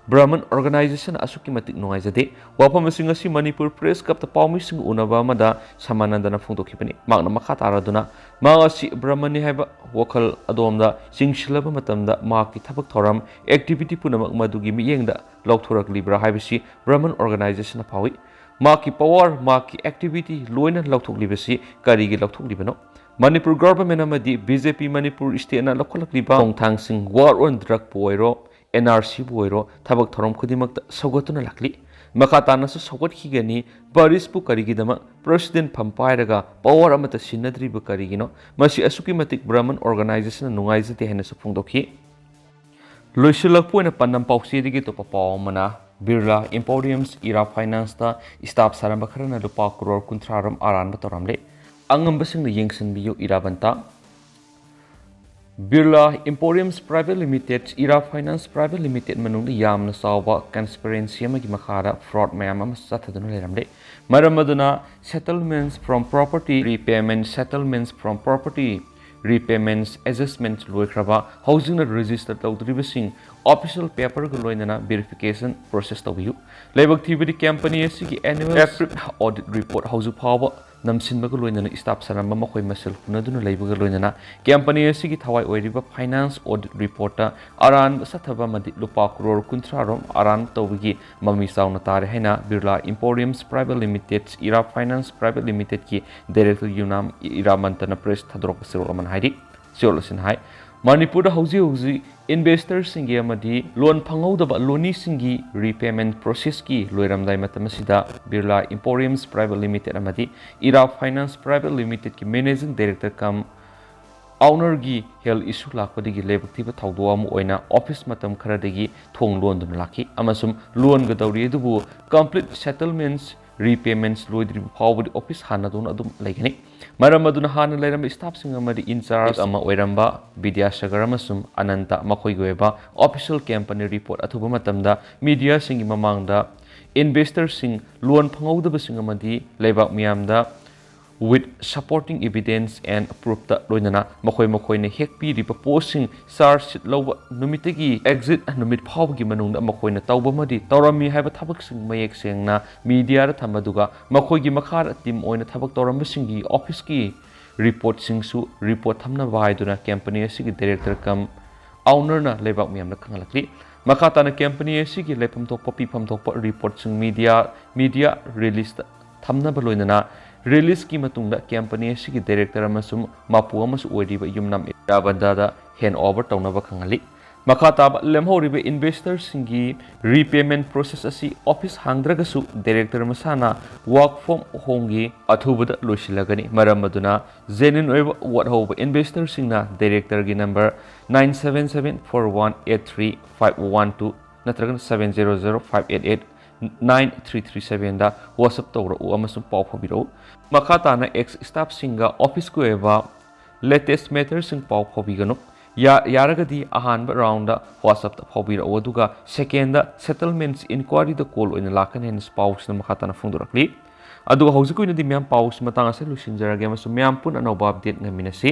Brahmin organization ꯅ ꯑꯁꯨꯛꯀꯤ ꯃꯇꯤꯛ ꯅꯨꯡꯉꯥꯏꯖꯗꯦ꯫ ꯋꯥꯐꯝ ꯑꯁꯤ ꯉꯁꯤ ꯃꯅꯤꯄꯨꯔ press club ꯇ ꯄꯥꯎꯃꯤꯁꯤꯡꯒ ꯎꯅꯕ ꯑꯃꯗ ꯁꯃꯥꯅꯟꯗꯅ ꯐꯣꯡꯗꯣꯛꯈꯤꯕꯅꯤ꯫ ꯃꯍꯥꯛꯅ ꯃꯈꯥ ꯇꯥꯔꯗꯨꯅ, ꯃꯍꯥꯛ ꯑꯁꯤ Brahmin ꯅꯤ ꯍꯥꯏꯕ ꯋꯥꯈꯜ ꯑꯗꯣꯝꯗ ꯆꯤꯡꯁꯤꯜꯂꯕ ꯃꯇꯝꯗ ꯃꯍꯥꯛꯀꯤ ꯊꯕꯛ ꯊꯧꯔꯝ, activity ꯄꯨꯝꯅꯃꯛ ꯃꯗꯨꯒꯤ ꯃꯤꯠꯌꯦꯡꯗ ꯂꯧꯊꯣꯔꯛꯂꯤꯕ꯭ꯔꯥ ꯍꯥꯏꯕꯁꯤ Brahmin organization ꯅ ꯐꯥꯎꯏ꯫ ꯃꯍꯥꯛꯀꯤ power, ꯃꯍꯥꯛꯀꯤ activity ꯂꯣꯏꯅ ꯂꯧꯊꯣꯛꯂꯤꯕꯁꯤ ꯀꯔꯤꯒꯤ ꯂꯧꯊꯣꯛꯂꯤꯕꯅꯣ? ꯃꯅꯤꯄꯨꯔ government ꯑꯃꯗꯤ B J P Manipur state ꯅ ꯂꯧꯈꯠꯂꯛꯂꯤꯕ ꯈꯣꯡꯊꯥꯡꯁꯤꯡ, war on drug ꯄꯨ ꯑꯣꯏꯔꯣ, N R C ꯕꯨ ꯑꯣꯏꯔꯣ, ꯊꯕꯛ ꯊꯧꯔꯝ ꯈꯨꯗꯤꯡꯃꯛꯇ ꯁꯧꯒꯠꯇꯨꯅ ꯂꯥꯛꯂꯤ꯫ ꯃꯈꯥ ꯇꯥꯅꯁꯨ ꯁꯧꯒꯠꯈꯤꯒꯅꯤ꯫ ꯕꯔꯤꯁꯄꯨ ꯀꯔꯤꯒꯤꯗꯃꯛ president ꯐꯝ ꯄꯥꯏꯔꯒ power ꯑꯃꯠꯇ ꯁꯤꯟꯅꯗ꯭ꯔꯤꯕ ꯀꯔꯤꯒꯤꯅꯣ? ꯃꯁꯤ ꯑꯁꯨꯛꯀꯤ ꯃꯇꯤꯛ Brahmin organization ꯅ ꯅꯨꯡꯉꯥꯏꯖꯗꯦ ꯍꯥꯏꯅꯁꯨ ꯐꯣꯡꯗꯣꯛꯈꯤ꯫ ꯂꯣꯏꯁꯤꯜꯂꯛꯄ ꯑꯣꯏꯅ ꯄꯥꯟꯗꯝ ꯄꯥꯎꯆꯦꯗꯒꯤ ꯑꯇꯣꯞꯄ ꯄꯥꯎ ꯑꯃꯅ, Birla Emporiums ꯏꯔꯥ Finance ꯇ staff ꯁꯥꯔꯝꯕ ꯈꯔꯅ ꯂꯨꯄꯥ ꯀ꯭ꯔꯣꯔ ꯀꯨꯟꯊ꯭ꯔꯥ ꯔꯣꯝ ꯑꯔꯥꯟꯕ ꯇꯧꯔꯝꯂꯦ꯫ ꯑꯉꯝꯕꯁꯤꯡꯅ ꯌꯦꯡꯁꯤꯟꯕꯤꯌꯨ, ꯏꯔꯥꯕꯟꯇ꯫ Birla Emporiums Private Limited, Ira Finance Private Limited ꯃꯅꯨꯡꯗ ꯌꯥꯝꯅ ꯆꯥꯎꯕ conspiracy ꯑꯃꯒꯤ ꯃꯈꯥꯗ fraud ꯃꯌꯥꯝ ꯑꯃ ꯆꯠꯊꯗꯨꯅ ꯂꯩꯔꯝꯂꯦ꯫ ꯃꯔꯝ ꯑꯗꯨꯅ settlements from property, repayments, settlements from property, repayments, adjustments ꯂꯣꯏꯈ꯭ꯔꯕ, ꯍꯧꯖꯤꯛꯅ register ꯇꯧꯗ꯭ꯔꯤꯕꯁꯤꯡ official paperꯒ ꯂꯣꯏꯅꯅ verification process ꯇꯧꯕꯤꯌꯨ꯫ ꯂꯥꯏꯕꯛ ꯊꯤꯕꯗꯤ company ꯑꯁꯤꯒꯤ annual audit report ꯍꯧꯖꯤꯛ ꯐꯥꯎꯕ ꯅꯝꯁꯤꯟꯕꯒ ꯂꯣꯏꯅꯅ staff ꯁꯥꯔꯝꯕ ꯃꯈꯣꯏ ꯃꯁꯦꯜ ꯍꯨꯟꯅꯗꯨꯅ ꯂꯩꯕꯒ ꯂꯣꯏꯅꯅ company ꯑꯁꯤꯒꯤ ꯊꯋꯥꯏ ꯑꯣꯏꯔꯤꯕ finance audit reportꯇ ꯑꯔꯥꯟꯕ ꯆꯠꯊꯕ ꯑꯃꯗꯤ ꯂꯨꯄꯥ ꯀ꯭ꯔꯣꯔ ꯀꯨꯟꯊ꯭ꯔꯥ ꯔꯣꯝ ꯑꯔꯥꯟꯕ ꯇꯧꯕꯒꯤ ꯃꯃꯤ ꯆꯥꯎꯅ ꯇꯥꯔꯦ ꯍꯥꯏꯅ Birla Emporiums Private Limited, Ira Finance Private Limitedꯀꯤ director ꯌꯨꯝꯅꯥꯝ ꯏꯔꯥꯃꯟꯇꯅ press ꯊꯥꯗꯣꯔꯛꯄ ꯆꯦꯔꯣꯜ ꯑꯃꯅ ꯍꯥꯏꯔꯤ꯫ ꯆꯦꯔꯣꯜ ꯑꯁꯤꯅ ꯍꯥꯏ, ꯃꯅꯤꯄꯨꯔꯗ ꯍꯧꯖꯤꯛ ꯍꯧꯖꯤꯛ investorꯁꯤꯡꯒꯤ ꯑꯃꯗꯤ loan ꯐꯪꯍꯧꯗꯕ ꯂꯣꯅꯤꯁꯤꯡꯒꯤ repayment processꯀꯤ ꯂꯣꯏꯔꯝꯗꯥꯏ ꯃꯇꯝ ꯑꯁꯤꯗ Birla Emporiums Private Limited ꯑꯃꯗꯤ Ira Finance Private Limitedꯀꯤ managing director cum ownerꯒꯤ health issue ꯂꯥꯛꯄꯗꯒꯤ ꯂꯥꯏꯕꯛ ꯊꯤꯕ ꯊꯧꯗꯣꯛ ꯑꯃ ꯑꯣꯏꯅ office ꯃꯇꯝ ꯈꯔꯗꯒꯤ ꯊꯣꯡ ꯂꯣꯟꯗꯨꯅ ꯂꯥꯛꯈꯤ ꯑꯃꯁꯨꯡ ꯂꯣꯟꯒꯗꯧꯔꯤ, ꯑꯗꯨꯕꯨ complete settlements, repayments ꯂꯣꯏꯗ꯭ꯔꯤꯕ ꯐꯥꯎꯕꯗꯤ office ꯍꯥꯡꯗꯨꯅ ꯑꯗꯨꯝ ꯂꯩꯒꯅꯤ꯫ ꯃꯔꯝ ꯑꯗꯨꯅ ꯍꯥꯟꯅ ꯂꯩꯔꯝꯕ staffꯁꯤꯡ ꯑꯃꯗꯤ in charge ꯑꯃ ꯑꯣꯏꯔꯝꯕ ꯕꯤꯗ꯭ꯌꯥꯁꯥꯒꯔ ꯑꯃꯁꯨꯡ ꯑꯅꯟꯇ ꯃꯈꯣꯏꯒꯤ ꯑꯣꯏꯕ official company report ꯑꯊꯨꯕ ꯃꯇꯝꯗ mediaꯁꯤꯡꯒꯤ ꯃꯃꯥꯡꯗ investorꯁꯤꯡ, loan ꯐꯪꯍꯧꯗꯕꯁꯤꯡ ꯑꯃꯗꯤ ꯂꯩꯕꯥꯛ ꯃꯤꯌꯥꯝꯗ with supporting evidence and proofꯇ ꯂꯣꯏꯅꯅ ꯃꯈꯣꯏ ꯃꯈꯣꯏꯅ ꯍꯦꯛ ꯄꯤꯔꯤꯕ ꯄꯣꯠꯁꯤꯡ charge sheet ꯂꯧꯕ ꯅꯨꯃꯤꯠꯇꯒꯤ exit ꯅꯨꯃꯤꯠ ꯐꯥꯎꯕꯒꯤ ꯃꯅꯨꯡꯗ ꯃꯈꯣꯏꯅ ꯇꯧꯕ ꯑꯃꯗꯤ ꯇꯧꯔꯝꯃꯤ ꯍꯥꯏꯕ ꯊꯕꯛꯁꯤꯡ ꯃꯌꯦꯛ ꯁꯦꯡꯅ mediaꯗ ꯊꯝꯕꯗꯨꯒ ꯃꯈꯣꯏꯒꯤ ꯃꯈꯥꯗ team ꯑꯣꯏꯅ ꯊꯕꯛ ꯇꯧꯔꯝꯕꯁꯤꯡꯒꯤ officeꯀꯤ reportꯁꯤꯡꯁꯨ report ꯊꯝꯅꯕ ꯍꯥꯏꯗꯨꯅ company ꯑꯁꯤꯒꯤ director cum ownerꯅ ꯂꯩꯕꯥꯛ ꯃꯤꯌꯥꯝꯗ ꯈꯪꯍꯜꯂꯛꯂꯤ꯫ ꯃꯈꯥ ꯇꯥꯅ company ꯑꯁꯤꯒꯤ ꯂꯩꯐꯝ ꯊꯣꯛꯄ ꯄꯤꯐꯝ ꯊꯣꯛꯄ reportꯁꯤꯡ media, media releaseꯇ ꯊꯝꯅꯕ ꯂꯣꯏꯅꯅ releaseꯀꯤ ꯃꯇꯨꯡꯗ company ꯑꯁꯤꯒꯤ director ꯑꯃꯁꯨꯡ ꯃꯄꯨ ꯑꯃꯁꯨ ꯑꯣꯏꯔꯤꯕ ꯌꯨꯝꯅꯥꯝ ꯏꯔꯥꯕꯟꯗꯥꯗ hand over ꯇꯧꯅꯕ ꯈꯪꯍꯜꯂꯤ꯫ ꯃꯈꯥ ꯇꯥꯕ ꯂꯦꯝꯍꯧꯔꯤꯕ investorꯁꯤꯡꯒꯤ repayment process ꯑꯁꯤ office ꯍꯥꯡꯗ꯭ꯔꯒꯁꯨ director ꯃꯁꯥꯅ work from homeꯒꯤ ꯑꯊꯨꯕꯗ ꯂꯣꯏꯁꯤꯜꯂꯒꯅꯤ꯫ ꯃꯔꯝ ꯑꯗꯨꯅ genuine ꯑꯣꯏꯕ ꯋꯥꯠꯍꯧꯕ investorꯁꯤꯡꯅ directorꯒꯤ number nine seven seven four one eight three five one two ꯅꯠꯇ꯭ꯔꯒꯅ seven zero zero five eight eight nine three three sevenꯗ WhatsApp ꯇꯧꯔꯛꯎ ꯑꯃꯁꯨꯡ ꯄꯥꯎ ꯐꯥꯎꯕꯤꯔꯛꯎ꯫ ꯃꯈꯥ ꯇꯥꯅ ex staffꯁꯤꯡꯒ officeꯀꯤ ꯑꯣꯏꯕ latest matterꯁꯤꯡ ꯄꯥꯎ ꯐꯥꯎꯕꯤꯒꯅꯨ꯫ ꯌꯥ-, ꯌꯥꯔꯒꯗꯤ ꯑꯍꯥꯟꯕ roundꯗ WhatsAppꯇ ꯐꯥꯎꯕꯤꯔꯛꯎ, ꯑꯗꯨꯒ secondꯗ settlements inquiryꯗ call ꯑꯣꯏꯅ ꯂꯥꯛꯀꯅꯤ ꯍꯥꯏꯅ ꯄꯥꯎꯁꯤꯅ ꯃꯈꯥ ꯇꯥꯅ ꯐꯣꯡꯗꯣꯔꯛꯂꯤ꯫ ꯑꯗꯨꯒ ꯍꯧꯖꯤꯛꯀꯤ ꯑꯣꯏꯅꯗꯤ ꯃꯌꯥꯝ ꯄꯥꯎꯁꯤ ꯃꯇꯥꯡ ꯑꯁꯤꯗ ꯂꯣꯏꯁꯤꯟꯖꯔꯒꯦ ꯑꯃꯁꯨꯡ ꯃꯌꯥꯝ ꯄꯨꯟꯅ ꯑꯅꯧꯕ update ꯉꯥꯏꯃꯤꯟꯅꯁꯤ꯫